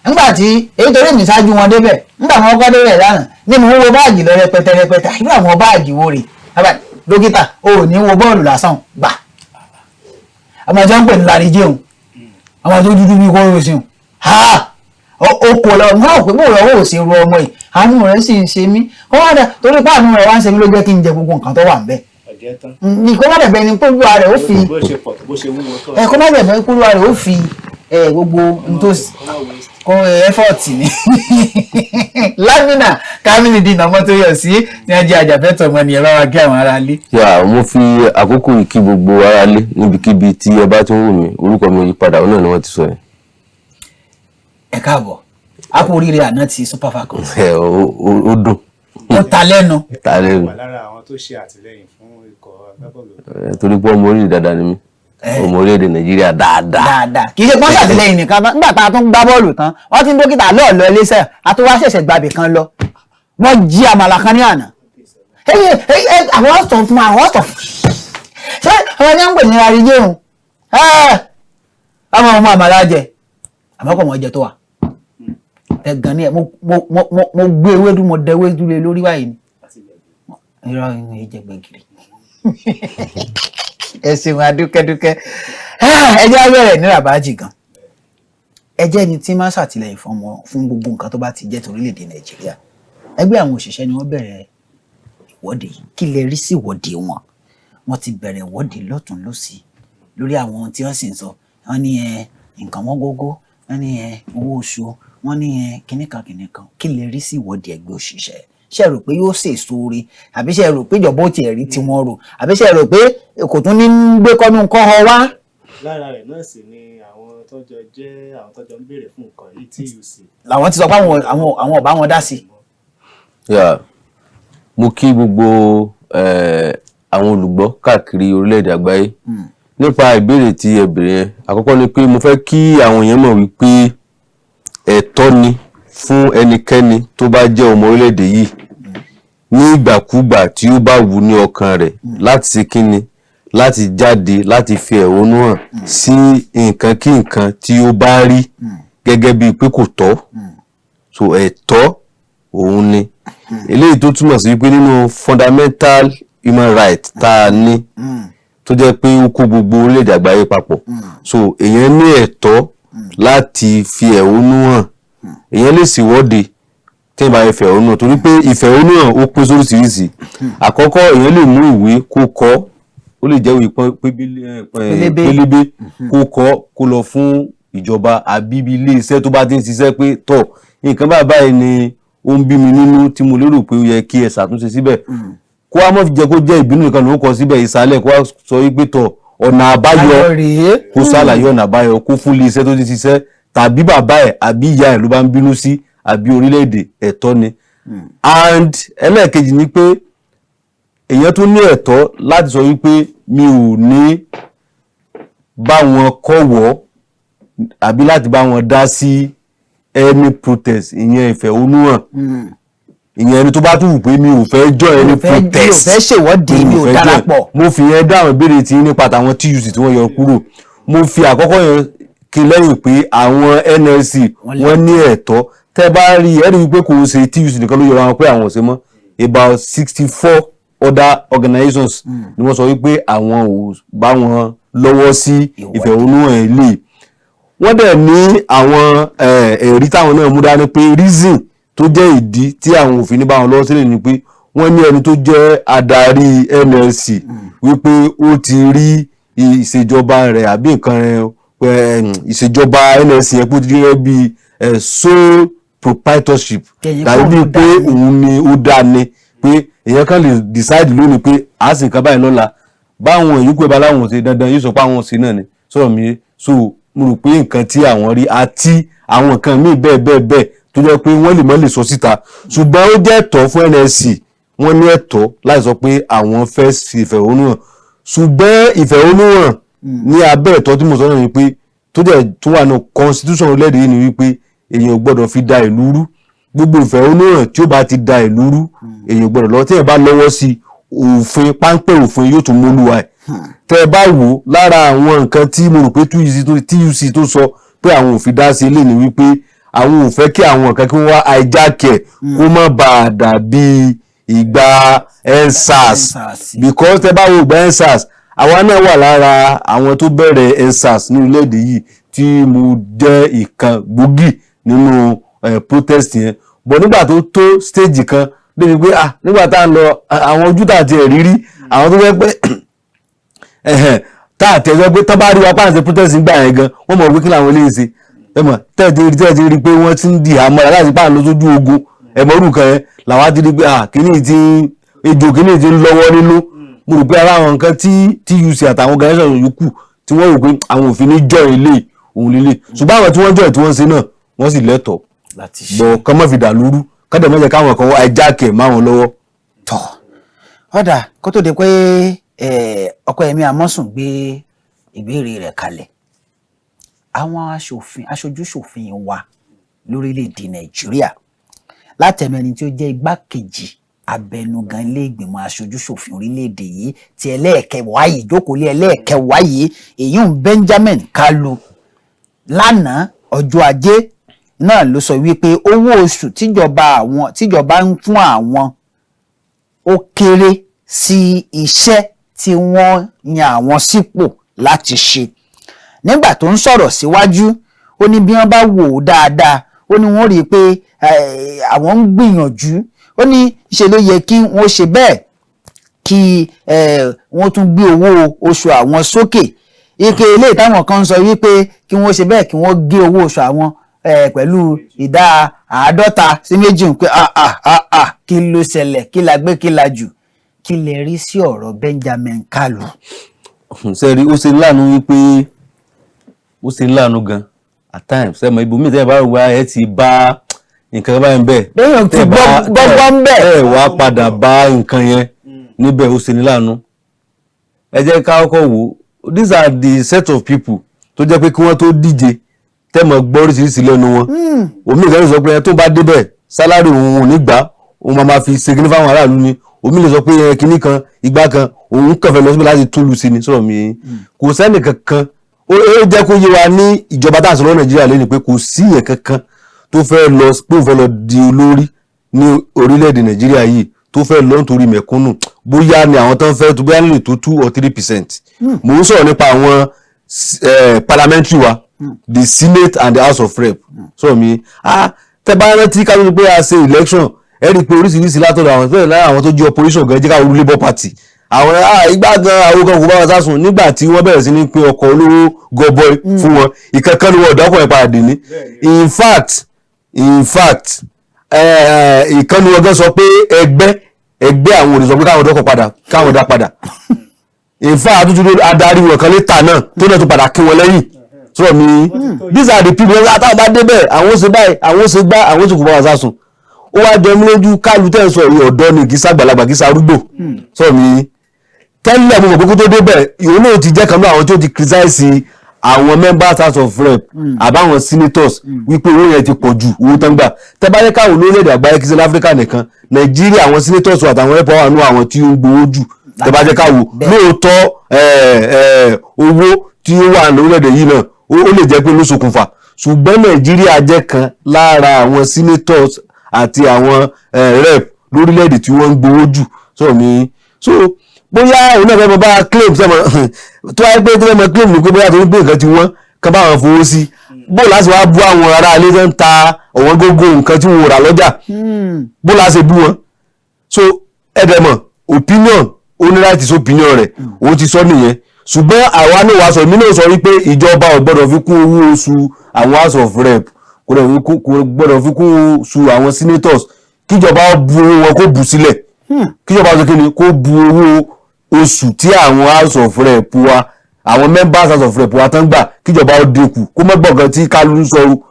nígbà tí èyí torí mi ṣáájú wọn débẹ̀, nígbà wọn kọ́kọ́ débẹ̀ lánàá ní mo ń wo báàgì lọ rẹpẹtẹ rẹpẹtẹ. Irú àwọn báàgì wo rè? Dókítà, o ò ní wo bọ́ọ̀lù lásán gbà. Àwọn tí wọ́n ń pè ní lárí jẹun, àwọn tó dúdú bí kóró sí ha, ó kò lọ mọ́ ò pé bóòlù ọwọ́ ò sí ru ọmọ yìí. Àánú rẹ̀ sì ń ṣe mí. Kó wá dà torí pé àánú rẹ̀ wá ń ṣe mí ló jẹ́ kí n jẹ gbogbo nǹkan tó wà ń bẹ̀. Ọ̀jẹ̀ tán. Ní kó má dẹ̀bẹ̀ ni kólúwa rẹ̀ ó fi Bó ṣe pọ̀ tó, bó ṣe wúwo tó. Ẹ kó má dẹ̀bẹ̀ kólúwa rẹ̀ ó fi ẹ gbogbo n tó kó effort ni. Lámìnà Kámìlì dìnnà mọ́tò yọ̀ sí ní ajé àjàfẹ́tọ̀ ọmọ nìyẹn bá wa kí àwọn ará ilé. Yà, mo fi àkókò yìí kí gbogbo ará lé níbikíbi tí ẹ bá tún wù mí. Orúkọ mi ò yí padà, òun náà ni wọ́n ti sọ yẹn. Ẹ káàbọ̀, a kú oríire àná ti Super Falcons. Ẹ ó dùn. Ó ta lẹ́nu. Ta lẹ́nu. Wà lára àwọn tó ṣe àtìlẹ́yìn fún ikọ̀ agbábọ́ọ̀lù. Ẹ, torí pé ọmọ orílẹ̀ dáadáa ni mí, ọmọ orílẹ̀-èdè Nàìjíríà dáadáa. Dáadáa. Kì í ṣe pọ́n ṣàtìlẹ́yìn nìkan tán. Nígbà tá a tún gbá bọ́ọ̀lù tán, wọ́n ti ń dókítà lọ́ọ̀lọ́ iléeṣẹ́ àtúwá ṣẹ̀ṣẹ̀ gbàbì kan lọ, wọ́n jí àmàlà kan ní àná. Àwọn sọ fún àwọn sọ fún ṣé àwọn ẹni ń pè ní arijé òun ọmọ ọmọ àmàlà jẹ, àmọ́ kò mọ̀ jẹ tó wà tẹ̀gàn ní ẹ̀. Mo gbé ewédú, mo dẹ ewédú lé lórí báyìí ni. Irọ́ ìrìn ìjẹgbẹ̀gìrì. Ẹ ṣeun, adúkẹ́dúkẹ́. Ẹ jẹ́ á bẹ̀rẹ̀ ní rabaji gan. Ẹ jẹ́ ẹni tí máa ń ṣàtìlẹ́yìn fún ọmọ fún gbogbo nǹkan tó bá ti jẹ́ torílẹ̀-èdè Nàìjíríà. Ẹgbẹ́ àwọn òṣìṣẹ́ ni wọ́n bẹ̀rẹ̀ ìwọ́de. Kí lẹ rí sí ìwọ́de wọn? Wọ́n ti bẹ̀rẹ̀ ìwọ́de lọ́tún lọ́sì lórí àwọn ohun tí wọ́n sì ń sọ. Wọ́n ní ẹ nǹkan wọ́n gógó, wọ́n ní ẹ owó oṣù, wọ́n ní ẹ kìnnìkan kìnnìkan. Kí lẹ rí sí ìwọ́de ẹgbẹ́ òṣìṣẹ́? Ṣé ẹ rò pé yóò sèso re, àbí ṣé ẹ rò pé ìjọba ó tiẹ̀ rí tiwọn rò, àbí ṣé ẹ rò pé kò tún ní gbé kọ́nú kọ́ ọ wá? Lára rẹ̀ náà sì ni àwọn tó jọ jẹ́ àwọn tó jọ ń béèrè fún nǹkan yìí, TUC. Làwọn ti sọ pé àwọn ọba wọn dá sí. Yeah. Mo kí gbogbo àwọn olùgbọ́ káàkiri orílẹ̀-èdè àgbáyé. Nípa ìbéèrè tí ẹ béèrè yẹn, àkọ́kọ́ ni pé mo fẹ́ kí àwọn èèyàn mọ̀ wípé ẹ̀tọ́ ni fún ẹnikẹ́ni tó bá jẹ́ ọmọ orílẹ̀-èdè yìí, ní ìgbàkúgbà tí ó bá wù ní ọkàn rẹ̀, láti ṣe kíni, láti jáde láti fi ẹ̀hónú hàn sí nǹkan kí nǹkan tí ó bá rí gẹ́gẹ́ bíi pé kò tọ́. So ẹ̀tọ́ òun ni eléyìí, tó túmọ̀ sí wípé nínú fundamental human right tá a ní, tó jẹ́ pé ó kó gbogbo orílẹ̀-èdè àgbáyé papọ̀. So èèyàn ní ẹ̀tọ́ láti fi ẹ̀hónú hàn, èèyàn lè ṣèwọ́de. Tí ìbá ìfẹ̀hónúhàn, torí pé ìfẹ̀hónúhàn ó pín sóríṣiríṣi. Àkọ́kọ́, èèyàn lè mú ìwé kó kọ, ó lè jẹ́ ìwé Pélébé. pélébé, kó kọ, kó lọ fún ìjọba àbí ibi ilé iṣẹ́ tó bá ti ń ṣiṣẹ́ pé, tọ̀, nǹkan báyìí báyìí ni ó ń bí mi nínú tí mo lérò pé ó yẹ kí ẹ ṣàtúnṣe síbẹ̀. Kó wá mọ̀ fi jẹ́ kó jẹ́ ìbínú nìkan ló ń kọ síbẹ̀, ìsàlẹ̀ kó wá sọ wípé, tọ̀, ọ̀nà àbáyọ Ayọ̀ rèé. Kó ṣàlàyé ọ̀nà àbáyọ, kó fún ilé iṣẹ́ tó ti ṣiṣẹ́, tàbí bàbá ẹ̀ àbí ìyá ẹ̀ ló bá ń bínú sí, àbí orílẹ̀-èdè, ẹ̀tọ́ ni. And ẹlẹ́ẹ̀kejì ni pé èèyàn tún ní ẹ̀tọ́ láti sọ wípé mi ò ní bá wọn kọ́wọ́ àbí láti bá wọn dá sí any protest, ìyẹn ìfẹ̀hónúhàn. Ìyẹn ẹni tó bá tún wù pé mi ò fẹ́ join any Mi ò protest, fẹ́ ṣèwọ́de, mi ò fẹ́ join. darapọ̀. Mo fi yẹn dáhùn ìbéèrè tí nípa tàwọn TUC tí wọ́n yọ kúrò. Mo fi àkọ́kọ́ yẹn kí lẹ́yìn pé àwọn NLC wọ́n ní ẹ̀tọ́. Tẹ́ bá rí ẹ rí i pé kò ń ṣe TUC nìkan ló yọra wọn pé àwọn ò ṣe mọ́. About 64 other organizations ni wọ́n sọ wípé àwọn ò bá wọn lọ́wọ́ sí ìfẹ̀hónúhàn ilé. Wọ́n dẹ̀ ní àwọn ẹ̀rí táwọn náà mú dání pé reason tó jẹ́ ìdí tí àwọn òfin ní bá wọn lọ́wọ́ sílẹ̀ ni pé wọ́n ní ẹni tó jẹ́ adarí NLC wípé ó ti rí ìṣèjọba rẹ̀ àbí nǹkan rẹ̀, ìṣèjọba NLC yẹn, pé ó ti rí gẹ́gẹ́ bí sole proprietorship, Ẹ̀yin tàbí kọ́ bíi ló pé dá ní. Òun ni ó dá ni, pé èèyàn kan lè decide lónìí pé a sì nǹkan báyìí lọ́la, báwọn ìyókù ẹ̀ bá láwọn ò ṣe dandan, yóò sọ pé àwọn ò ṣe náà ni. Sọ̀rọ̀ mi yé? So mo rò pé nǹkan tí àwọn rí àti àwọn nǹkan míì bẹ́ẹ̀ bẹ́ẹ̀ bẹ́ẹ̀ tó jẹ́ pé wọ́n lè mọ́ lè sọ síta, ṣùgbọ́n ó jẹ́ ẹ̀tọ́ fún NLC, wọ́n ní ẹ̀tọ́ láti sọ pé àwọn fẹ́ ṣe ìfẹ̀hónúhàn. Ṣùgbọ́n ìfẹ̀hónúhàn ní abẹ́ ẹ̀tọ́ tí mo sọ náà ni pé tó jẹ́ tó wà ní constitution orílẹ̀-èdè yìí ni wípé èèyàn ò gbọ́dọ̀ fi da ìlú rú. Gbogbo ìfẹ̀hónúhàn tí ó bá ti da ìlú rú, èèyàn ò gbọ́dọ̀ lọ. Tí èèyàn bá lọ́wọ́ sí, òfin, páńpẹ́ òfin yóò tún mólúwa ẹ̀. Tẹ́ ẹ bá wò ó, lára àwọn nǹkan tí mo rò pé TUC tó sọ pé àwọn ò fi dá sí ilé ni wípé àwọn ò fẹ́ kí àwọn nǹkan kí wọ́n wá hijack ẹ̀, kó má bàa dàbí ìgbà EndSARS. EndSARS. Because tẹ́ bá wo ìgbà EndSARS, àwa náà wà lára àwọn tó bẹ̀rẹ̀ EndSARS ní orílẹ̀-èdè yìí, tí mo jẹ́ ìkan gbòógì nínú protest yẹn. But nígbà tó tó stage kan débi pé, ah, nígbà tá à ń lọ, àwọn ojú tá àti ẹ̀rí rí àwọn tó fẹ́ pé ẹ̀hẹ̀n, tá àti ẹ̀jọ́ pé tá bá rí wa pàǹsẹ̀ protest nígbà yẹn gan, wọ́n mọ̀ pé kí làwọn eléyìí ṣe. Ẹ mọ̀ tẹ́ẹ̀tì rí pé wọ́n ti ń di àmọ́ra láti pàà lọ sójú ogun. Ẹ mọ̀ orúkọ yẹn làwọn ti rí pé, ah, kíní ti ń ejò, kíní ti ń lọ́wọ́ nínú. Mo rò pé ara àwọn nǹkan tí TUC àtàwọn organisation yòókù tí wọ́n rò pé àwọn òfin ní join ilé òun lélẹ̀. Ṣùgbọ́n àwọn tí wọ́n join, tí wọ́n ń ṣe náà, wọ́n sì lẹ́tọ̀ọ́ láti ṣe. bọ̀ kán má fi dà lúrú, kán dẹ̀ má jẹ́ káwọn kan hijack ẹ̀ máwọn lọ́wọ́. Tọ̀, ọ̀dà, kó tó di pé Ọpẹ́yẹmí Amọ́sùn gbé ìbéèrè rẹ̀ kalẹ̀, àwọn aṣòfin, aṣojúṣòfin wa lórílẹ̀‐èdè Nàìjíríà, látẹnu ẹni tí ó jẹ́ igbákejì abẹnugan ilé ìgbìmọ̀ aṣojúṣòfin orílẹ̀‐èdè yìí ti ẹlẹ́ẹ̀kẹwàá yìí, ìjókòó ẹlẹ́ẹ̀kẹwàá yìí, èyí ń Benjamin Kalu, lánàá ọjọ́ Ajé náà ló sọ wípé owó oṣù tíjọba àwọn, tíjọba ń fún àwọn, ó kéré sí iṣẹ́ tí wọ́n yan àwọn sípò láti ṣe. Nígbà tó ń sọ̀rọ̀ síwájú, ó ní bí wọ́n bá wò ó dáadáa, ó ní wọ́n rí i pé àwọn ń gbìyànjú. Ó ní ṣe ló yẹ kí wọ́n ṣe bẹ́ẹ̀, kí wọ́n tún gbé owó oṣù àwọn sókè. Ike eléyìí táwọn kan ń sọ wípé kí wọ́n ṣe bẹ́ẹ̀, kí wọ́n gé owó oṣù àwọn pẹ̀lú ìdá 50 sí 2, pé ah ah ah ah, kí ló ṣẹlẹ̀? Kí la gbé, kí la jù? Kí lè rí sí ọ̀rọ̀ Benjamin Kalu? Sẹ́rí, ó ṣe láàánú wípé ó ṣe láàánú gan at times. Sẹ́mọ̀ ibòmíì tẹ́ ẹ bá wá, ẹ ti bá nǹkan báyìí ń bẹ̀. Béèyàn ti gbọ́gbọ́ ń bẹ̀. Ẹ wá padà bá nǹkan yẹn níbẹ̀, ó ṣe ní láàánú. Ẹ jẹ́ ká kọ́kọ́ wò ó, these are the set of people tó jẹ́ pé kí wọ́n tó díje, tẹ́mọ̀ gbọ́ oríṣiríṣi lẹ́nu wọn. Omi ìkànnì sọ pé ẹ tó bá débẹ̀, salary òun ò ní gbà, òun máa ma fi ṣe kíní fáwọn aráàlú ni. Omi lè sọ pé ẹ kíní kan ìgbà kan, òun kàn fẹ́ lọ síbi láti túlù sí ni. Sọ̀rọ̀ mi, kò sẹ́nì kankan. Ó jẹ́ kó yé wa ní ìjọba tá à ń sọ lọ́wọ́ Nàìjíríà lẹ́nu pé kò sí ìyẹn kankan tó fẹ́ lọ pé òun fẹ́ lọ di olórí ní orílẹ̀-èdè Nàìjíríà yìí, tó fẹ́ lọ nítorí mẹ̀kúnnù. Bóyá ni àwọn tó ń fẹ́ tó, bóyá nílò tó 2 or 3%. Mò ń sọ̀rọ̀ nípa àwọn parliamentary wa, the Senate and the House of Rep. Sọ̀rọ̀ mi, ah, Tẹ́ bá rántí ká ló pé a ṣe election, ẹ rí i pé oríṣiríṣi látọ̀dọ̀ àwọn tó lára àwọn tó jẹ́ opposition gan, jẹ́ ká wọlé Labour Party, àwọn ìgbà gan àwọn kan kò bá wọn sásùn nígbà tí wọ́n bẹ̀rẹ̀ sí ní pín ọkọ̀ olówó gọbọi fún wọn. Ìkankan ni wọn ọ̀dọ́kùnrin padà dì ní. In fact, ìkànnì wọn gan sọ pé ẹgbẹ́ àwọn ò lè sọ pé káwọn dọ́kọ̀ padà, káwọn dá padà. In fact, àtúntò adarí wọn kan létà náà tó náà tó padà kí wọn lẹ́yìn sọ̀rọ̀ mi. These are the people àtàwọn bá débẹ̀, àwọn ó ṣe báyìí, àwọn ó ṣe gbá, àwọn ó sì kó bá wọn sásùn. Ó wá jọ mí lójú. Kálu tẹ́ ń sọ yìí, ọ̀dọ́ ni, kì í ṣàgbàlagbà, kì í ṣarúgbò. Sọ̀rọ̀ mi tẹ́lẹ̀, mo mọ̀ pé kó tó débẹ̀, ìwọ náà ti jẹ́ kan náà àwọn tó ti criticize àwọn members House of Rep àbáwọn senators wípé owó yẹn ti pọ̀ ju owó tán gbà. Tẹ́ bá yẹ káwọn olórílẹ̀-èdè àgbáyé, kì í ṣe láfíríkà nìkan, Nàìjíríà, àwọn senators àtàwọn rep wà nù àwọn tí ó ń gbowó jù. Tẹ́ bá jẹ́ káwò lóòótọ́, owó tí ó wà lórílẹ̀-èdè yìí náà, ó lè jẹ́ pé ló ṣokùnfà, ṣùgbọ́n Nàìjíríà jẹ́ kan lára àwọn senators àti àwọn rep lórílẹ̀-èdè tí wọ́n ń gbowó jù. Sọ̀rọ̀ mi, so bóyá òun náà fẹ́ mọ bá claim sẹ́mọ tó wáyé pé tó fẹ́ mọ claim ní pé bóyá tó ń gbé nǹkan tí wọ́n kán bá wọn fowó sí, bó láti wá bú àwọn ará ilé tó ń ta ọ̀wọ́n gógó nǹkan tí wọ́n rà lọ́jà, bó láti bú wọn. So ẹ̀dẹ̀mọ̀ opinion, ó ní right sí opinion rẹ̀, òun ti sọ nìyẹn. Ṣùgbọ́n àwa náà wá sọ, èmi náà sọ wípé ìjọba ò gbọ́dọ̀ fi kún owó oṣù àwọn House of Rep, kò gbọ́dọ̀ fi kún oṣù àwọn senators. Kíjọba bu owó wọn, kó bù sílẹ̀. Kíjọba sọ kí ni, kó bu owó oṣù tí àwọn House of Rep wa, àwọn members House of Rep wa tán gbà, kíjọba ó dínkù. Kó má gbọ́ nǹkan tí Kálù ń sọ o,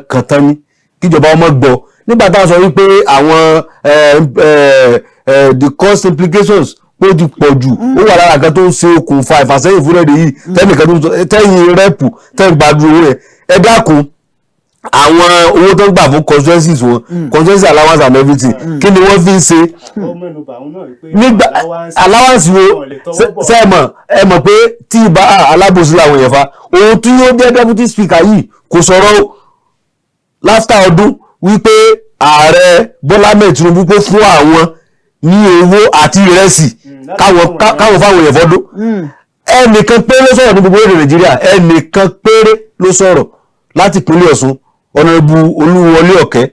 kàntàn ní kíjọba ó má gbọ́. Nígbà táwọn sọ wípé àwọn the cost implications ó ti pọ̀ jù, ó wà lára kan tó ń ṣe okùnfà ìfàsẹ́yìn fúnlẹ̀ yìí. Tẹ́nìkan tó ń sọ tẹ́yìn rep tẹ́yìn gbàdúrà owó rẹ̀, ẹ dákun, àwọn owó tó ń gbà fún constituencies wọn, constituency allowance and everything, kí ni wọ́n fi ń ṣe nígbà allowance wo? Ṣe ẹ mọ̀ pé tí ibà alábòsí làwọn èèyàn fa ohun tí yóò jẹ́ deputy speaker yìí kò sọ̀rọ̀ láfta ọdún wípé ààrẹ Bọ́lá Ahmed Tinubu kó fún àwọn ní owó àti ìrẹsì káwọn fáwọn èèyàn fọdún. Ẹnìkan péré ló sọ̀rọ̀ ní gbogbo èdè Nàìjíríà, ẹnìkan péré ló sọ̀rọ̀ láti ìpínlẹ̀ Ọ̀ṣun, Honourable Olúwọlé Ọ̀kẹ́.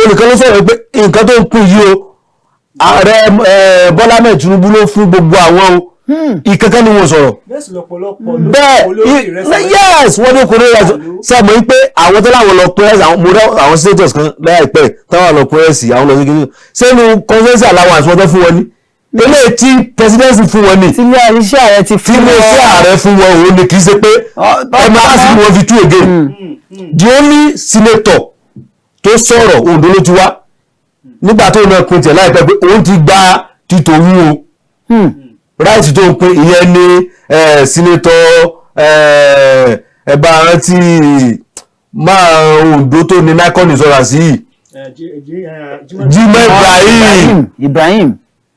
Onìkan ló sọ̀rọ̀ pé nǹkan tó ń pín yìí o, ààrẹ Bọ́lá Ahmed Tinubu ló fún gbogbo àwọn o. Ìkankan ni wọ́n sọ̀rọ̀ bẹ́ẹ̀. Yes, wọ́n ní kò ní ìrẹsì. Sẹ́mi pé àwọn tó láwọn lọ pín ẹ̀sì, mo rẹ́ àwọn senators kan láìpẹ́ táwọn lọ pín ẹ̀sì, àwọn lọ sí kí sẹ́nu constituency allowance wọ́n tó fún wọn ní eléyìí tí presidency fún wọn ní. Tí ilé iṣẹ́ ààrẹ ti tí fún ilé iṣẹ́ ààrẹ fún wọn, òun ni. Kì í ṣe pé ẹ máa sì wọn fi tú again. The only senator tó sọ̀rọ̀, Oǹdó ló ti wá, nígbà tó náà pin tiẹ̀ láìpẹ́ pé òun ti gba títòwú o, right tó ń pin ìyẹn ní senator ẹ̀bá rántí máa Oǹdó tó ní Nikon Insurance yìí, Jimoh Ibrahim. Ibrahim.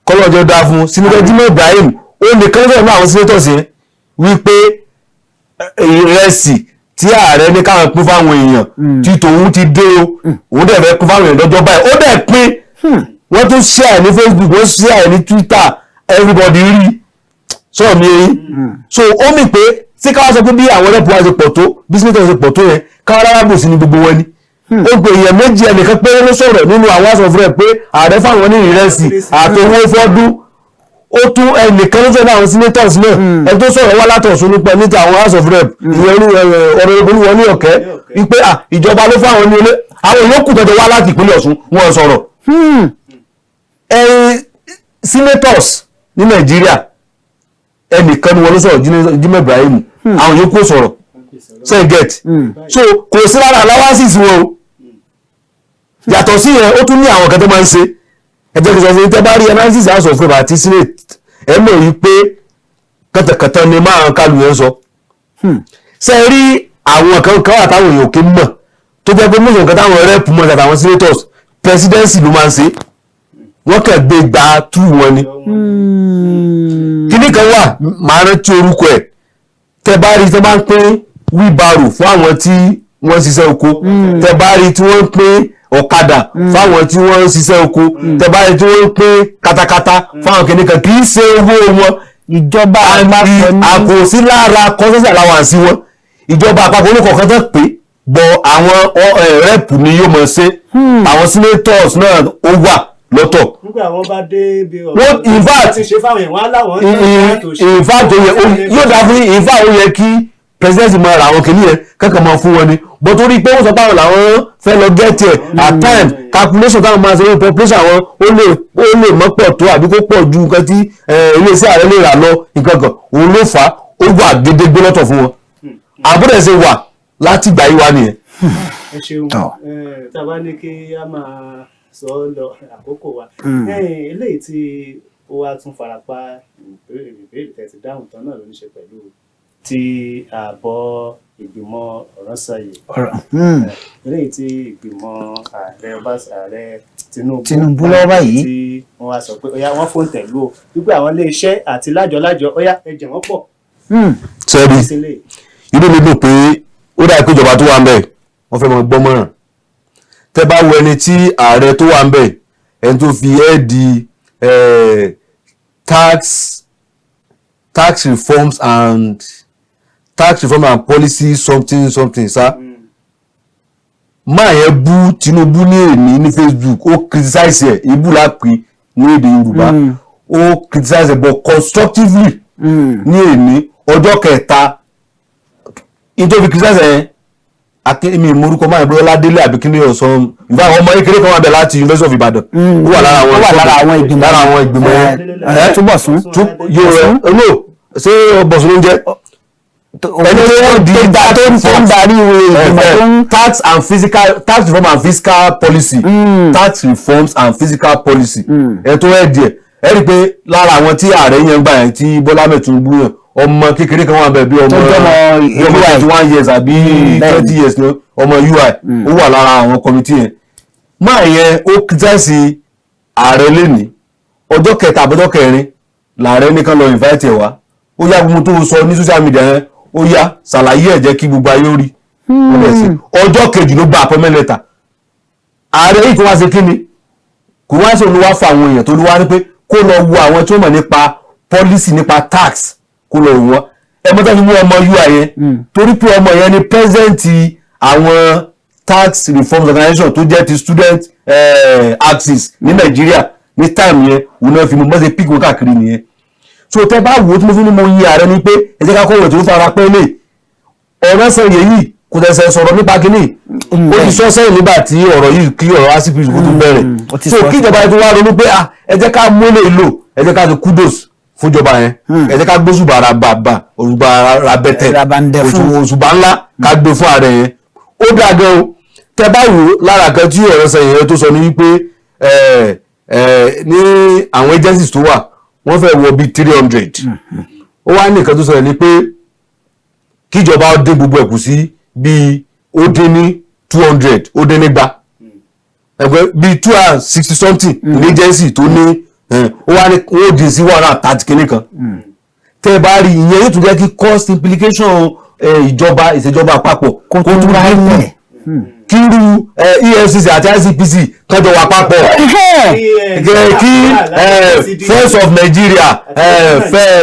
Kọ́lọ́jọ́ dá fún senator Jimoh Ibrahim. Ó nìkan sọ̀rọ̀ ní àwọn senators yẹn wípé ìrẹsì tí ààrẹ ní káwọn pín fáwọn èèyàn tí tòun ti dé o, òun dẹ̀ fẹ́ pín fáwọn èèyàn lọ́jọ́ báyìí. Ó dẹ̀ pín. Wọ́n tún share ní Facebook, wọ́n share ní Twitter, everybody rí. Sọ̀rọ̀ mi yẹn, so ó mì pé tí káwọn sọ pé bí àwọn rep wa ṣe pọ̀ tó, bí senators ṣe pọ̀ tó yẹn, káwọn rárá bò sí ní gbogbo wọn ni. Ó pe èèyàn méjì, ẹnìkan péré ló sọ̀rọ̀ nínú àwọn House of Rep pé ààrẹ fáwọn ní ìrẹsì àtowó fọ́dún. Ó tún ẹnìkan ló sọ̀rọ̀ àwọn senators náà, ẹni tó sọ̀rọ̀ wá látọ̀sùn nípa níta àwọn House of Rep, ìyẹn ọ̀rọ̀ Olúwọlé Ọ̀kẹ́, wípé ìjọba ló fáwọn ní ilé. Àwọn yòókù tó wá láti ìpínlẹ̀ Ọ̀ṣun, wọn sọ̀rọ̀. Ẹ̀yin senators ní Nàìjíríà, ẹnìkan ni wọn ló sọ̀rọ̀, Jimoh Ibrahim. Àwọn yòókù sọ̀rọ̀. Ṣe get? So kò sí lára allowances wọn o. Yàtọ̀ sí yẹn, ó tún ní àwọn kan tó máa ń ṣe. Ẹ jẹ́ kí n sọ fún yín, tẹ́ bá rí analysis House of Rep àti Senate, ẹ mọ̀ yìí pé kàtàkàtà ni máa Kálù yẹn sọ. Ṣe rí àwọn kan kan wà táwọn èèyàn kì í mọ̀, tó jẹ́ pé mọ̀sán kan táwọn rep mọ̀ àtàwọn senators, presidency ló máa ń ṣe, wọ́n kàn gbé gba tú wọn ni. Kíní kan wà, màá rántí orúkọ ẹ̀. Tẹ́ bá rí tẹ́ bá ń pín wheelbarrow fún àwọn tí wọ́n ń ṣiṣẹ́ oko, tẹ́ bá rí tí wọ́n ń pín ọ̀kadà fáwọn tí wọ́n ń ṣiṣẹ́ oko, tẹ́ bá rí tí wọ́n ń pín katakata fáwọn kìnìkan, kì í ṣe owó wọn. Bọ àwọn rep ni yóò mọ̀ ṣe, àwọn senators náà ó wà lọ́tọ̀. Nígbà wọn bá dé bí Wọ́n- in fact- ti ṣe fáwọn èèyàn, wọn á láwọn In fact, ó yẹ yóò dá fún, in fact, ó yẹ kí president máa ra àwọn kìnìún yẹn kankan máa fún wọn ni, but torí pé wọ́n sọ pé àwọn làwọn fẹ́ lọ get ẹ̀, at time calculation táwọn máa ṣe lórí population àwọn, ó lè mọ́ pọ̀ tó àbí kó pọ̀ ju nǹkan tí iléeṣẹ́ ààrẹ lè rà lọ, nǹkan kan òun ló fà á. Ó wà gédégbé lọ́tọ̀ fún wọn, àbúrò ẹ̀ ṣe wà láti ìgbà yìí wá nìyẹn. Ẹ ṣeun. Tọ́. Tá a bá ní kí a máa sọ ọ́ lọ, àkókò wa. Eléyìí tí ó wá tún farapa ìbéèrè tẹ́ ti dáhùn tán náà ló ní ṣe pẹ̀lú ti ààbọ̀ ìgbìmọ̀ Ọ̀rànsáyè, ọ̀rọ̀ eléyìí tí ìgbìmọ̀ ààrẹ ààrẹ Tinubu Tinubu lọ́wọ́ báyìí. tí wọ́n wá sọ pé ó yá, wọ́n fóun tẹ̀lú o, wípé àwọn iléeṣẹ́ àti lájọ-lájọ, ó yá, ẹ jẹ̀ wọ́n pọ̀ Sẹ́ẹ̀rì, sílé. inú mi dùn pé ó dà pé ìjọba tó wà ń bẹ̀, wọ́n fẹ́ mọ gbọ́ mọ̀ràn. Tẹ́ bá wo ẹni tí ààrẹ tó wà ń bẹ̀, ẹni tó fi ẹ́ di tax reform and policy something something sá, máa yẹn bú Tinubu ní èní ní Facebook. Ó criticize ẹ̀, ibú la pè ní èdè Yorùbá. Ó criticize ẹ̀ but constructively ní èní ọjọ́ kẹta nítorí criticize ẹ̀. Akémi morúkọ máa ń bọ́ Ládélé àbí kí ni ọ̀sán ìfẹ́ àwọn ọmọ kékeré kan wà bẹ̀ láti University of Ibadan. Ó wà lára àwọn Ó wà lára àwọn ìgbìmọ̀. Lára àwọn ìgbìmọ̀ yẹn. Ẹ túbọ̀ sún. Yóò rẹ no, ṣé Bọ̀sùn ló ń jẹ́ ẹni tó di tó ń darí ìgbìmọ̀ tó ń tax reform and fiscal policy, tax reforms and fiscal policy, ẹ tó ẹ díẹ̀ ẹ rí i pé lára àwọn tí ààrẹ yẹn gbà yẹn, tí Bọ́lá Ahmed Tinubu yẹn, ọmọ kékeré kan wà bẹ́ẹ̀ bí ọmọ Tó jẹ́ ọmọ bí ọmọ UI. 21 years àbí 20 years ni, ọmọ UI, ó wà lára àwọn committee yẹn. Máa yẹn ó kíjẹ́sì ààrẹ lẹ́nìí ọjọ́ kẹta àbọ̀jọ́ kẹrin làárẹ̀ nìkan lọ invite ẹ̀ wá. Ó yá, gbogbo tó sọ ní social media yẹn, ó yá, ṣàlàyé ẹ̀, jẹ́ kí gbogbo ayé ó rí. Ó bẹ̀ sí ọjọ́ kejì ló gba appointment letter. Ààrẹ yìí tó wá ṣe kíni, kò wá sí olúwa fún àwọn èèyàn tó lúwa ní pé kó lọ wo àwọn tí ó mọ̀ nípa policy, nípa tax, kó lọ wò wọ́n. Ẹ mọ́tò fi mú ọmọ UI yẹn torí pé ọmọ yẹn ni president àwọn tax reforms organization tó jẹ́ ti student axis ní Nàìjíríà ní time yẹn. Òun náà fi mú mọ́sẹ̀ pick wọn káàkiri nìyẹn. So tẹ́ bá wò ó, tí mo fi ní mo yin ààrẹ ni pé ẹ jẹ́ ká kó wẹ̀ tó fara pẹ́ lè Ọ̀rànsáyè yìí kò tẹ̀sẹ̀ sọ̀rọ̀ nípa kínní. Ó ti sọ sẹ́yìn nígbà tí ọ̀rọ̀ yìí, kí ọ̀rọ̀ ACP kó tó bẹ̀rẹ̀. Ó ti So sọ. kí ìjọba yẹn tó wá ronú pé, ah, ẹ jẹ́ ká mú lè lò, ẹ jẹ́ ká ti kudos fúnjọba yẹn, ẹ jẹ́ ká gbósùbà ra bàbà òṣùbà rabẹ́tẹ̀ Rabandẹ fún. òṣùbà ńlá ká gbé fún ààrẹ yẹn. Ó dáa gan o. Tẹ bá wò ó, lára kan tí Ọ̀rànsáyè yẹn tó sọ ní wípé ẹ ẹ ní àwọn agencies tó wà, wọ́n fẹ́ wọ bíi 300. Ó wá ní nǹkan tó sọ ní pé kíjọba ó dín gbogbo ẹ̀kú sí bíi ó dín ní 200, ó dín nígba ẹgbẹ́ bíi 260 something ní agency tó ní ó wá ní ó dín sí 130 kìíní kan. Tẹ́ ẹ bá rí ìyẹn, yóò tún jẹ́ kí cost implication ìjọba, ìṣèjọba àpapọ̀ kó tún wálẹ̀. Kí irú EFCC àti ICPC kájọ wà papọ̀, kí First of Nigeria,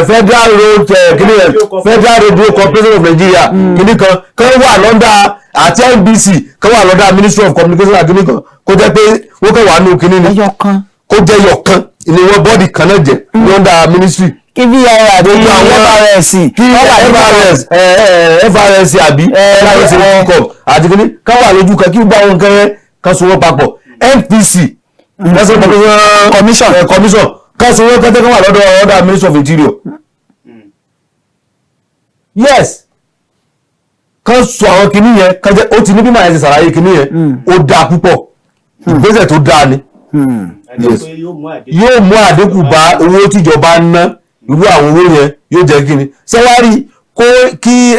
Federal Road, kíní ẹ̀, Federal Radio Corporation of Nigeria, kíní kan kan wà lọ́ndà, àti NBC kan wà lọ́ndà Ministry of Communication àti kíní kan, kó jẹ́ pé wọ́n kàn wà nù kíní ni. Ẹyọ kan. Kó jẹ́ yọ̀kan ni wọ́n, body kan náà jẹ́ lọ́ndà ministry. Kí VIR àti Gbogbo FRS kí FRS, FRS àbí FRS cup àti kíní kan wà lójú kan, kí gbogbo àwọn nǹkan yẹn kan so wọ́n papọ̀. NPC, National Population Commission. Commission, kan so wọ́n kẹ́tẹ́ kan wà lọ́dọ̀ ọ̀dọ̀ Ministry of Interior. Yes, kan sọ àwọn kinní yẹn kan jẹ́ ó ti ní bí màá yẹn ṣe ṣàlàyé kinní yẹn, ó dáa púpọ̀, ìgbésẹ̀ tó dáa ni. Yes. Yóò mú àdínkù bá owó tíjọba ń ná. Irú àwọn owó yẹn yóò jẹ́ kí ni sẹ́wárì kó kí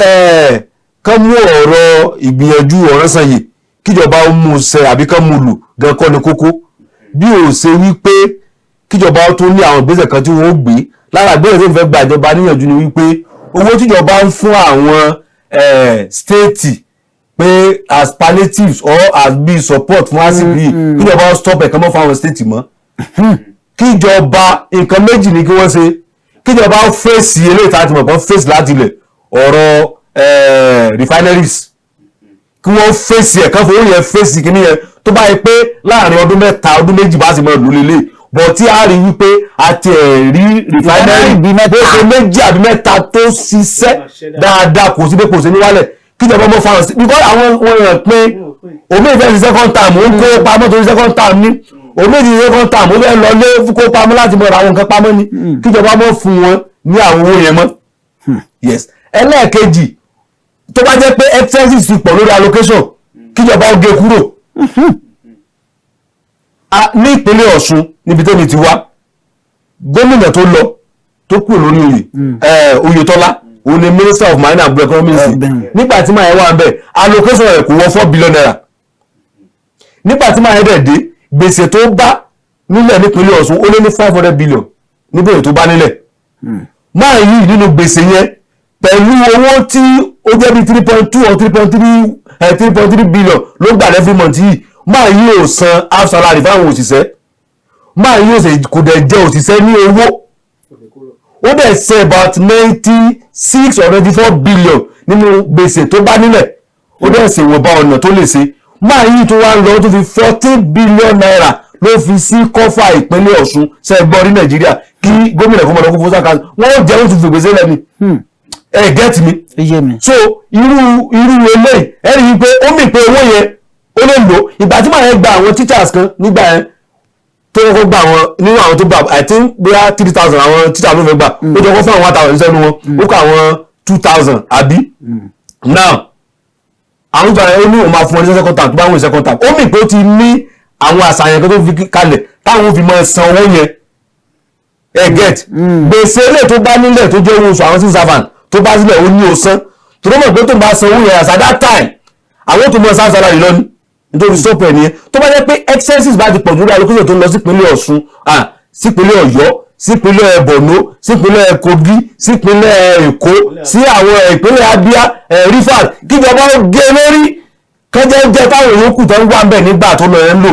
kán mú ọ̀rọ̀ ìgbìyànjú Ọ̀rànsáyè, kíjọba ó mú un ṣẹ àbí kán mú un lò gan kọ́ ni kókó, bí ò ṣe wí pé kíjọba ó tún ní àwọn ìgbésẹ̀ kan tí wọ́n ó gbé. Lára ìgbésẹ̀ tó ń fẹ́ gba ìjọba níyànjú ni wípé owó tíjọba ń fún àwọn state pé as palliatives or as be support fún ACP, kíjọba ó stop ẹ̀, kán mọ́ fún àwọn state mọ́. Kíjọba, nǹkan méjì ni kí wọ́n ṣe. Kíjọba ó fèsì eléyìí tá a ti mọ̀ pọ́n fèsì láti ilẹ̀, ọ̀rọ̀ refineries. Kí wọ́n fèsì ẹ̀, kán fowó yẹn fèsì kíní yẹn. Tó bá yẹ pé láàrin ọdún 3, ọdún 2 bá sì máa lò lélẹ̀ bọ̀, tí a rí wípé a ti ẹ̀ rí refinery bíi mẹ́ta. Bó ṣe méjì àbí mẹ́ta tó ṣiṣẹ́ dáadáa, kò sí pé kò sí níwálẹ̀, kíjọba mọ́ fáwọn sí, because àwọn wọn yàn pé omi ìfẹ́ sí second term, ó ń kó pamọ́ torí second term ní omi ìfẹ́ sí second term, ó fẹ́ lọ lé kó pamọ́ láti mọ̀ ra àwọn nǹkan pamọ́ ní, kíjọba mọ́ fún wọn ní àwọn owó yẹn mọ́. Yes, ẹlẹ́ẹ̀kejì, tó bá jẹ́ pé expenses ti pọ̀ lórí allocation, kíjọba ó gé kúrò. Ní ìpínlẹ̀ Ọ̀ṣun níbi tẹ́mi ti wá, gómìnà tó lọ, tó kúrò lórí oyè, Oyètọ́lá, òun ni Minister of Marine and Blue Economy. Nígbà tí màá yẹn wà ń bẹ̀, allocation rẹ̀ kò wọ ₦4 billion. Nígbà tí màá yẹn dẹ̀ dé, gbèsè tó bá nílẹ̀ nípínlẹ̀ Ọ̀ṣun, ó lé ní 500 billion níbèrè tó bá nílẹ̀. Máa yí nínú gbèsè yẹn pẹ̀lú owó tí ó jẹ́ bí 3.2 or 3.3, 3.3 billion ló gbà every month yìí, máa yí ò san half salary fáwọn òṣìṣẹ́. Máa yí ò kò dẹ̀ jẹ òṣìṣẹ́ ní owó. Ó dẹ̀ ṣe about 96 or 94 billion nínú gbèsè tó bá nílẹ̀. Ó dẹ̀ ṣe ìwọ̀nba ọ̀nà tó lè ṣe. Máa yí tó wá ń lọ, tó fi ₦14 billion ló fi sí coffer ìpínlẹ̀ Ọ̀ṣun. Ṣe gbọ́ rí Nàìjíríà kí gómìnà kó mọ̀ lọ́kọ́ fún sáà wọ́n ó jẹ́ oṣù fìgbèsè lẹ́ni? Ẹ get mi? Ó yé mi. So irú eléyìí, ẹ rí i pé ó mì pé owó yẹn ó lè lò. Ìgbà tí màá yẹn gba àwọn teachers kan nígbà yẹn, tó kọ́kọ́ gba àwọn, nínú àwọn tó gbà, I think bóyá 3,000 àwọn teachers ló fẹ́ gbà, ó jọ kọ́ fún àwọn 1,000 sẹ́nu wọn, ó kọ́ àwọn 2,000 àbí. Now àwọn tó ó ní òun máa fún wọn ní second term, tó bá wọn ní second term, ó mì pé ó ti ní àwọn àṣàyàn kan tó fi kalẹ̀ táwọn fi máa san owó yẹn. Ẹ get? Gbèsè ilé tó bá nílẹ̀, tó jẹ́ owó oṣù àwọn civil servant tó bá sílẹ̀, ó ní o san, tó mọ̀ pé tó bá san owó yẹn as at that time, àwọn tó mọ san salary lọ ní nítorí stop ẹ̀ nìyẹn. Tó bá jẹ́ pé expenses bá ti pọ̀ jù lórí allocation tó ń lọ sípínlẹ̀ Ọ̀ṣun, sípínlẹ̀ Ọ̀yọ́, sípínlẹ̀ Borno, sípínlẹ̀ Kogi, sípínlẹ̀ Èkó, sí àwọn ìpínlẹ̀ Abia, Rivers, kíjọba ó gé lórí kẹjẹ jẹ táwọn yòókù tó ń wà ń bẹ̀ nígbà tó lọ yẹn ń lò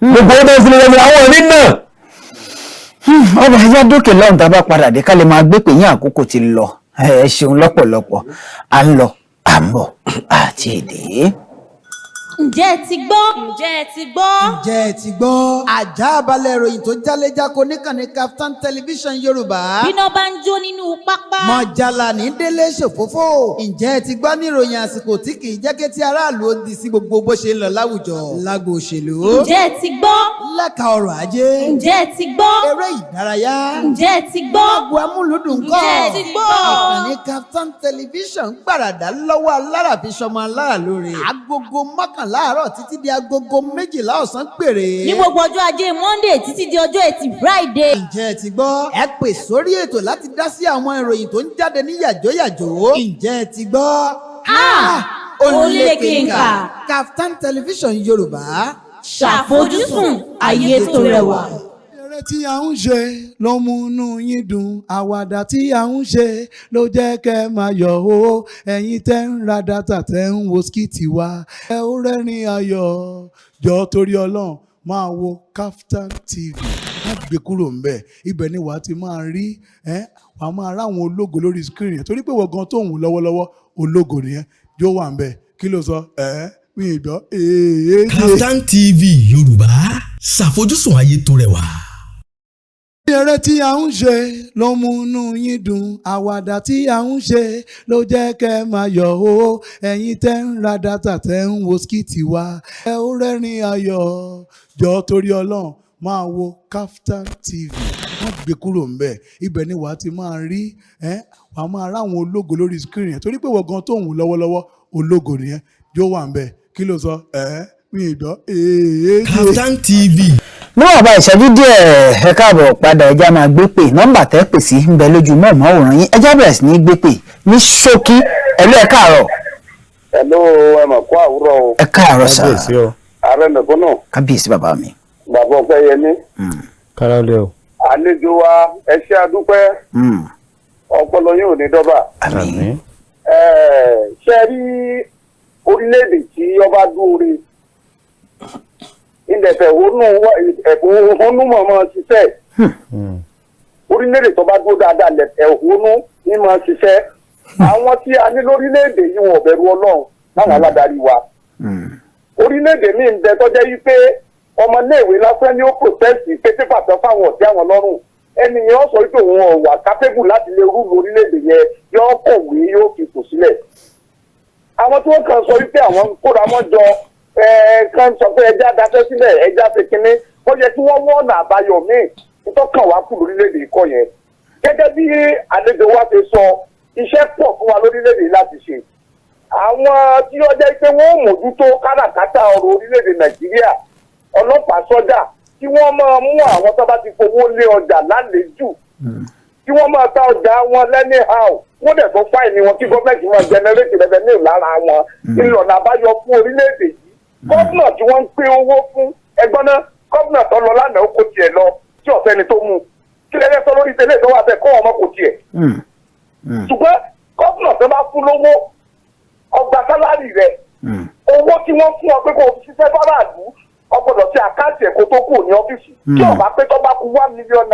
gbogbo ó tó ń fi lè àwọn òní náà. Ọba ẹja dókè lọ́hùn, tá a bá padà dé, ká lè máa gbé pè yín. Àkókò ti lọ. Ẹ ṣeun lọ́pọ̀lọpọ̀. À ń lọ, à ń bọ̀ àti èdè. Ǹjẹ́ ẹ ti gbọ́? Ǹjẹ́ ẹ ti gbọ́? Ǹjẹ́ ẹ ti gbọ́? Àjà balẹ̀ ìròyìn tó jálẹ́jáko níkànnì Kaftan Television Yorùbá. Bíná bá ń jó nínú pápá. Mọ̀jàlá ní délé ṣòfófó. Ǹjẹ́ ẹ ti gbọ́ ní ìròyìn àsìkò tí kì í jẹ́ kí tí aráàlú ó di sí gbogbo bó ṣe ń lọ láwùjọ, lágbo òṣèlú? Ǹjẹ́ ẹ ti gbọ́? Lẹ́ka ọrọ̀ ajé. Ǹjẹ́ ẹ ti gbọ́? Eré ìdárayá. Ǹjẹ́ ẹ ti gbọ́? Agbo amúlùdùn kọ́. Ǹjẹ́ ẹ ti gbọ́? Ìkànnì Kaftan Television gbàràdà lọ́wọ́ alára fi ṣọmọ alára lóore. Agogo 11 àárọ̀ títí di agogo 12 ọ̀sán péré. Ní gbogbo ọjọ́ ajé Monday títí di ọjọ́ ẹtì Friday. Ǹjẹ́ ẹ ti gbọ́? Ẹ pè sórí ètò láti dá sí àwọn ìròyìn tó ń jáde ní yàjóyàjó. Ǹjẹ́ ẹ ti gbọ́? Ah! Ó Ó lékenkà. Kaftan Television Yorùbá. Ṣàfojúsùn ayé tó rẹwà. Eré tí a ń ṣe ló mú inú yín dùn, àwàdà tí a ń ṣe ló jẹ́ kẹ́ máa yọ̀ o. Ẹ̀yin tẹ́ ń ra data, tẹ́ ń wo skit wa, ẹ ó rẹ́rìn ayọ̀. Jọ, torí Ọlọ́run, máa wo Kaftan TV, má gbé kúrò ńbẹ̀. Ibẹ̀ ni wàá ti máa rí ẹ, wàá máa ráwọn ológo lórí screen yẹn, torí pé wọ́n gan tó ń wò lọ́wọ́lọ́wọ́, ológo nìyẹn yóò wà ńbẹ̀. Kí ló sọ? Ẹ mi ì gbọ́ èèyàn. Kaftan TV Yorùbá, ṣàfojúsùn ayé tó rẹwà. Eré tí a ń ṣe ló mú inú yín dùn, àwàdà tí a ń ṣe ló jẹ́ kẹ́ máa yọ̀ o. Ẹ̀yin tẹ́ ń ra data, tẹ́ ń wo skit wa, ẹ ó rẹ́rìn ayọ̀. Jọ, torí Ọlọ́run, máa wo Kaftan TV, má gbé kúrò ńbẹ̀. Ibẹ̀ ni wàá ti máa rí ẹ, wàá máa ráwọn ológo lórí screen yẹn, torí pé wọ́n gan tó ń wò lọ́wọ́lọ́wọ́, ológo nìyẹn yóò wà ńbẹ̀. Kí ló sọ? Ẹ mi ì gbọ́ èèyàn. Kaftan TV. Níwọ̀n bá ìṣẹ́jú díẹ̀, ẹ káàbọ̀ padà. Ẹja máa gbé pè. Nọ́mbà tẹ́ pè sí ń bẹ lójú mọ́ọ̀mọ́wòrán yín. Ẹja bẹ̀rẹ̀ sí ní gbé pè ní ṣókí. Ẹ̀lú, ẹ káàárọ̀. Hello, ẹ mà kó àwúrọ̀ o. Ẹ káàárọ̀ sà. Kábíyèsí o. Ààrẹ mẹ̀kúnnù. Kábíyèsí, bàbá mi. Bàbá Ọpẹ́yẹmí. Kára lé o. Àlejò wa, ẹ ṣé, adúpẹ́. Ọpọlọ yóò ní dọ́bà. Àmín. Ṣe rí orílẹ̀-èdè tí ọba dúore, ilẹ̀ ẹ̀fọ́nú mọ̀ọ́mọ́ ṣiṣẹ́. Orílẹ̀-èdè tó bá dúró dáadáa, ẹ̀hónú ní máa ṣiṣẹ́. Àwọn tí a ní lórílẹ̀-èdè yìí, wọn ò bẹ̀rù Ọlọ́run láwọn aládarí wa. Orílẹ̀-èdè míì ń bẹ tó jẹ́ wípé ọmọléèwé lásán ni ó protest pé pépà tán fáwọn ọ̀tí àwọn lọ́rùn, ẹni yẹn ó sọ wípé òun ò wà capable láti lè rule orílẹ̀-èdè yẹn, yóò kọ̀wé, yóò fipò sílẹ̀. Àwọn tí wọ́n kàn sọ wípé àwọn ń kóra wọn jọ kan sọ pé ẹja daṣẹ́ sílẹ̀, ẹja ṣe kínní, ó yẹ kí wọ́n wọ́n ọ̀nà àbáyọ míì nítọ́kàn wá kù lórílẹ̀-èdè ikọ̀ yẹn. Gẹ́gẹ́ bí àlejò wa ṣe sọ, iṣẹ́ pọ̀ fún wa lórílẹ̀-èdè láti ṣe. Àwọn tí ó jẹ́ pé wọ́n ò mójútó káràkátà ọrọ̀ orílẹ̀-èdè Nàìjíríà, ọlọ́pàá, sọ́jà, kí wọ́n máa mú àwọn tó bá ti fowó lé ọjà lálejò, kí wọ́n máa ta ọjà wọn lẹ́nìhàù, wọ́n dẹ̀ tó fáìní wọn, kí gọ́ọ̀mẹ̀ntì wọn generate revenue lára wọn. Ìlọ̀nà àbáyọ fún orílẹ̀-èdè yìí. Gómìnà tí wọ́n ń pín owó fún ẹgbọ́n náà, gómìnà tó lọ lánàá ó kó tiẹ̀ lọ tí ọ̀fẹ́ ni tó mú un, kí lẹ́yìn sọ lórí tẹ́lẹ̀ tó wà bẹ́ẹ̀ kọ́ ọmọ kò tiẹ̀. Ṣùgbọ́n gómìnà tó bá fún lówó ọgbà sálárì rẹ̀, owó tí wọ́n fún ọ pé kó o fi ṣiṣẹ́ fáráàlú, o gbọ́dọ̀ ṣe àkáǹtì ẹ̀kọ́ tó kù ní ọ́fíìsì. Tí ó bá pé tó bá kù ₦1 million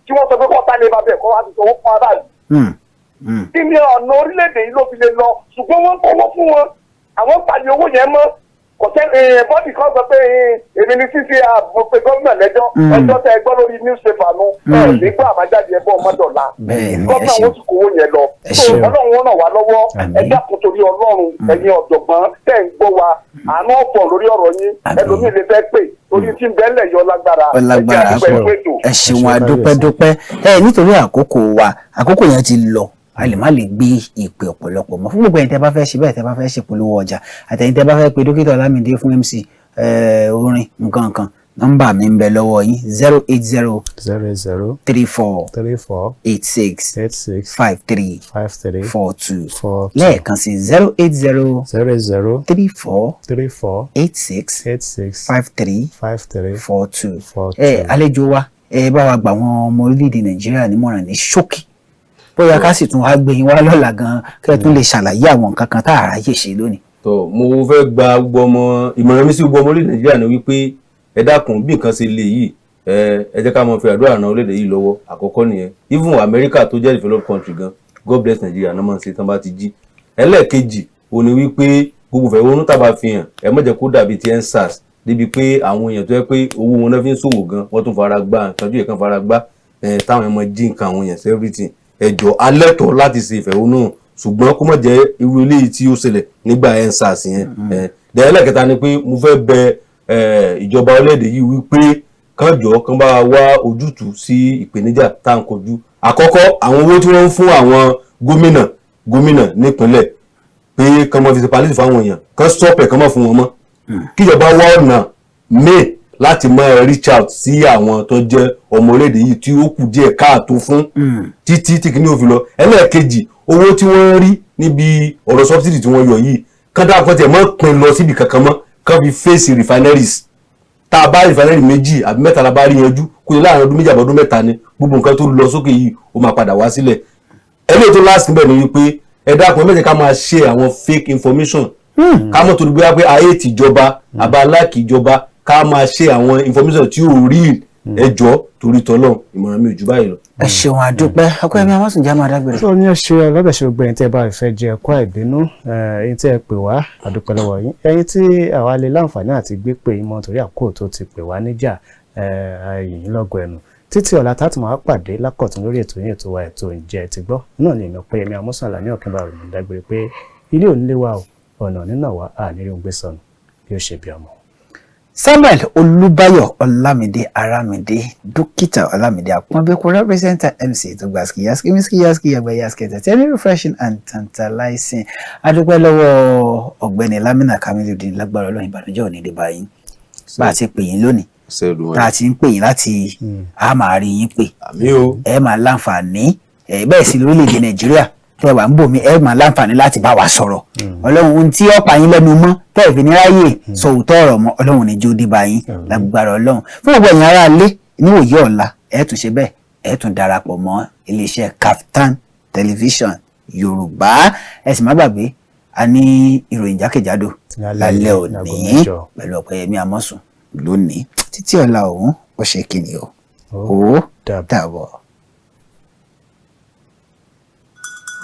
tí wọ́n sọ pé kó tá lè bá bẹ̀ kó wá fi sanwó fún aráàlú. Kí ni ọ̀nà orílẹ̀-èdè yìí ló fi lè lọ? Ṣùgbọ́n wọ́n ń kówó fún wọn, àwọn ń pàdé owó yẹn mọ́. Kò sẹ́ bọ́dì kan sọ pé èmi ni cca, mo pe gómìnà lẹ́jọ́. Ẹjọ́ tẹ ẹ gbọ́ lórí newspaper nu ẹ nígbà àbájáde ẹ bọ́ ọmọdọ̀la gómìnà wọn sì kówó yẹn lọ. Tó Ọlọ́run ràn wá lọ́wọ́. Ẹ dákun torí Ọlọ́run, ẹ̀yin ọ̀jọ̀gbọ́n tẹ̀ ń gbọ́ wa, àánú ọ̀pọ̀ lórí ọ̀rọ̀ yín. Ẹlòmíì lè fẹ́ pè torí tí ń bẹ́lẹ̀ yọ lágbára. Lágbára. Ẹ ṣeun, adúpẹ́dúpẹ́. Ẹ nítorí àkókò wa, àkókò yẹn ti lọ, a lè má lè gbé ìpè ọ̀pọ̀lọpọ̀ mọ́. Fún gbogbo ẹ̀yin tẹ́ bá fẹ́ ṣe bẹ́ẹ̀, tẹ́ bá fẹ́ ṣe polówó ọjà, àtẹ̀yin tẹ́ bá fẹ́ pe dókítà Ọlámídé fún MC, orin, nǹkan kan, nọ́mbà mi ń bẹ lọ́wọ́ yín: 080 080 34 34 86 86 53 53 42. 42. Lẹ́ẹ̀kan sí: 080 080 34 34 86 86 53 53 42. 42. Ẹ àlejò wa, ẹ bá wa gbà wọn ọmọ orílẹ̀-èdè Nàìjíríà nímọ̀ràn ní ṣókí, bóyá ká sì tún wá gbé yín wá lọ́la gan, kẹ́ ẹ tún lè ṣàlàyé àwọn nǹkan kan tá a ráyè ṣe lónìí. Tó mo fẹ́ gba gbogbo ọmọ, ìmọ̀ràn mi sí gbogbo ọmọ orílẹ̀ Nàìjíríà ni wípé ẹ dákun, bí nǹkan ṣe le yìí, ẹ jẹ́ ká máa fi àdúrà ran orílẹ̀-èdè yìí lọ́wọ́. Àkọ́kọ́ nìyẹn. Even America tó jẹ́ developed country gan, "God bless Nigeria" náà máa ń ṣe tán bá ti jí. Ẹlẹ́ẹ̀kejì ò ní wípé gbogbo ìfẹ̀hónú tàbá fi hàn, ẹ má jẹ́ kó dàbí ti EndSARS, débi pé àwọn èèyàn tó yẹ pé owó wọn náà fi ń ṣòwò gan, wọ́n tún fara gbá nǹkan tó yẹ kán fara gbá táwọn ẹmọ jí nǹkan àwọn èèyàn sí everything. Ẹ jọ̀ọ́, alẹ́tọ̀ọ́ láti ṣe ìfẹ̀hónú, ṣùgbọ́n kó má jẹ́ irú eléyìí tí ó ṣẹlẹ̀ nígbà EndSARS yẹn. Dẹ̀ ẹlẹ́kẹta ni pé mo fẹ́ bẹ ìjọba orílẹ̀-èdè yìí wípé kán jọ̀ọ́, kán bá wá ojútùú sí ìpèníjà tá à ń kojú. Àkọ́kọ́, àwọn owó tí wọ́n ń fún àwọn gómìnà gómìnà nípínlẹ̀ pé kán mọ́ fi ṣe palliative fáwọn èèyàn, kán stop ẹ̀, kán mọ́ fún wọn mọ́. Kíjọba wá ọ̀nà míì láti máa reach out sí àwọn tó jẹ́ ọmọ orílẹ̀-èdè yìí tí ó kù díẹ̀ káàtó fún títí tí kìíní ò fi lọ. Ẹlẹ́ẹ̀kejì, owó tí wọ́n ń rí níbi ọ̀rọ̀ subsidy tí wọ́n yọ yìí, kán dáa, kán tiẹ̀ mọ́ pin lọ síbi kankan mọ́, kán fi face refineries. Tá a bá refinery méjì àbí mẹ́ta la bá rí yanjú kó ní láàrin ọdún 2 àbí ọdún 3 ni, gbogbo nǹkan tó lọ sókè yìí ó máa padà wá sílẹ̀. Eléyìí tó last níbẹ̀ ni wípé ẹ dákun, ẹ má jẹ́ ká máa share àwọn fake information. Ká mọ̀ torí bóyá pé ayé tìjọba àbá aláàkì ìjọba, ká máa share àwọn information tí ò rí. Ẹ jọ̀ọ́, torí tọ́lọ́, ìmọ̀ràn mi ò jù báyìí lọ. Ẹ ṣeun, àdúpẹ́. Ọkọ ẹ̀mí amásùnjá máa dágbére. Tó ní ẹṣẹ ọlọ́bẹ̀ṣẹ̀, gbogbo ẹ̀yin tí ẹ bá fẹ́ jẹ ẹ̀kọ́ àìbínú, ẹ̀yin tí ẹ pè wá, àdúpẹ́ lọ́wọ́ yín. Ẹ̀yin tí àwa lè láǹfààní àti gbé pè yín mọ́ torí àkókò tó ti pè wá níjà, ẹ̀yìn lọ́gọ̀ ẹnu. Títí ọ̀la tá a tún máa pàdé lákọ̀tún lórí ètò yín, ètò wa, ètò Ǹjẹ́ Ti Gbọ́ náà ni èmi Ọpẹ́yẹmí Amọ́sànlá ní ọ̀kẹ́ bá rò ní dágbére pé ilé ò nílé wa o, ọ̀nà nínà wa àníri ń gbé sọnù bí ó ṣe bí ọmọ. Samuel Olúbáyọ̀ Ọlámídé Arámidé, dókítà Ọlámídé Àpọ́nbẹ́pọ̀, representer, MC tó gba skiyaski miski yaski yagba yaski, entertaining, refreshing and tantalizing. Adúpẹ́ lọ́wọ́ ọ̀gbẹ́ni Lamina Kamiludin. Lágbára Ọlọ́run, ìbànújẹ́ ò ní dé bá yín. Bá a ti pè yín lónìí, tá a ti ń pè yín láti, a máa rí yín pè, ẹ máa láǹfààní ẹ bẹ́ẹ̀ sí lórílẹ̀‐èdè Nàìjíríà tẹ́ wà ń bò mí, ẹ máa láǹfààní láti bá wa sọ̀rọ̀. Ọlọ́run, ohun tí ó pa yín lẹ́nu mọ́ tẹ́ ẹ̀ fi ní ráyè sọ òótọ́ ọ̀rọ̀ mọ́, Ọlọ́run ní jó dé bá yín lágbára Ọlọ́run. Fún gbogbo ẹ̀yin ará ilé, níwòye ọ̀la, ẹ tún ṣe bẹ́ẹ̀, ẹ tún darapọ̀ mọ́ iléeṣẹ́ Kaftan Television Yorùbá. Ẹ sì má gbàgbé, a ní ìròyìn jákèjádò lálẹ́ òní pẹ̀lú Ọpẹ́yẹmí Amọ́sùn lónìí. Títí ọ̀la òun, ó ṣe kíni o, ó dàbọ̀.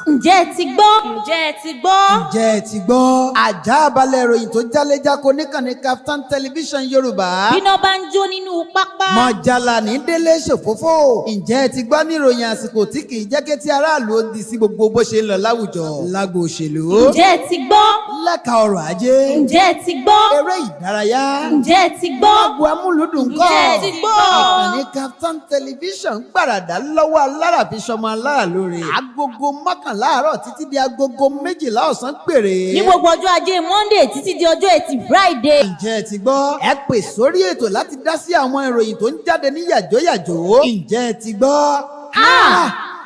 Ǹjẹ́ ẹ ti gbọ́? Ǹjẹ́ ẹ ti gbọ́? Ǹjẹ́ ẹ ti gbọ́? Àjà balẹ̀ ìròyìn tó jálẹ́jáko níkànnì Kaftan Television Yorùbá. Bíná bá ń jó nínú pápá. Mọ̀jàlá ní délé ṣòfófó. Ǹjẹ́ ẹ ti gbọ́ ní ìròyìn àsìkò tí kì í jẹ́ kí tí aráàlú ó di sí gbogbo bó ṣe ń lọ láwùjọ? Lágbo òṣèlú. Ǹjẹ́ ẹ ti gbọ́? Lẹ́ka ọrọ̀ ajé. Ǹjẹ́ ẹ ti gbọ́? Eré ìdárayá. Ǹjẹ́ ẹ ti gbọ́? Lágbo amúlùdùn kọ́. Ǹjẹ́ ẹ ti gbọ́? Ìkànnì Kaftan Television gbàràdà lọ́wọ́ alára fi ṣọmọ alára lóore. Agogo 11 àárọ̀ títí di agogo 12 ọ̀sán péré. Ní gbogbo ọjọ́ ajé Monday títí di ọjọ́ ẹtì Friday. Ǹjẹ́ ẹ ti gbọ́? Ẹ pè sórí ètò láti dá sí àwọn ìròyìn tó ń jáde ní yàjóyàjó. Ǹjẹ́ ẹ ti gbọ́?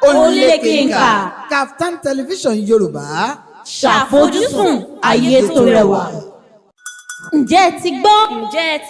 Ó lékenkà. Kaftan Television Yorùbá. Ṣàfojúsùn ayé tó rẹwà. Ǹjẹ́ ẹ ti gbọ́? Ǹjẹ́ ẹ ti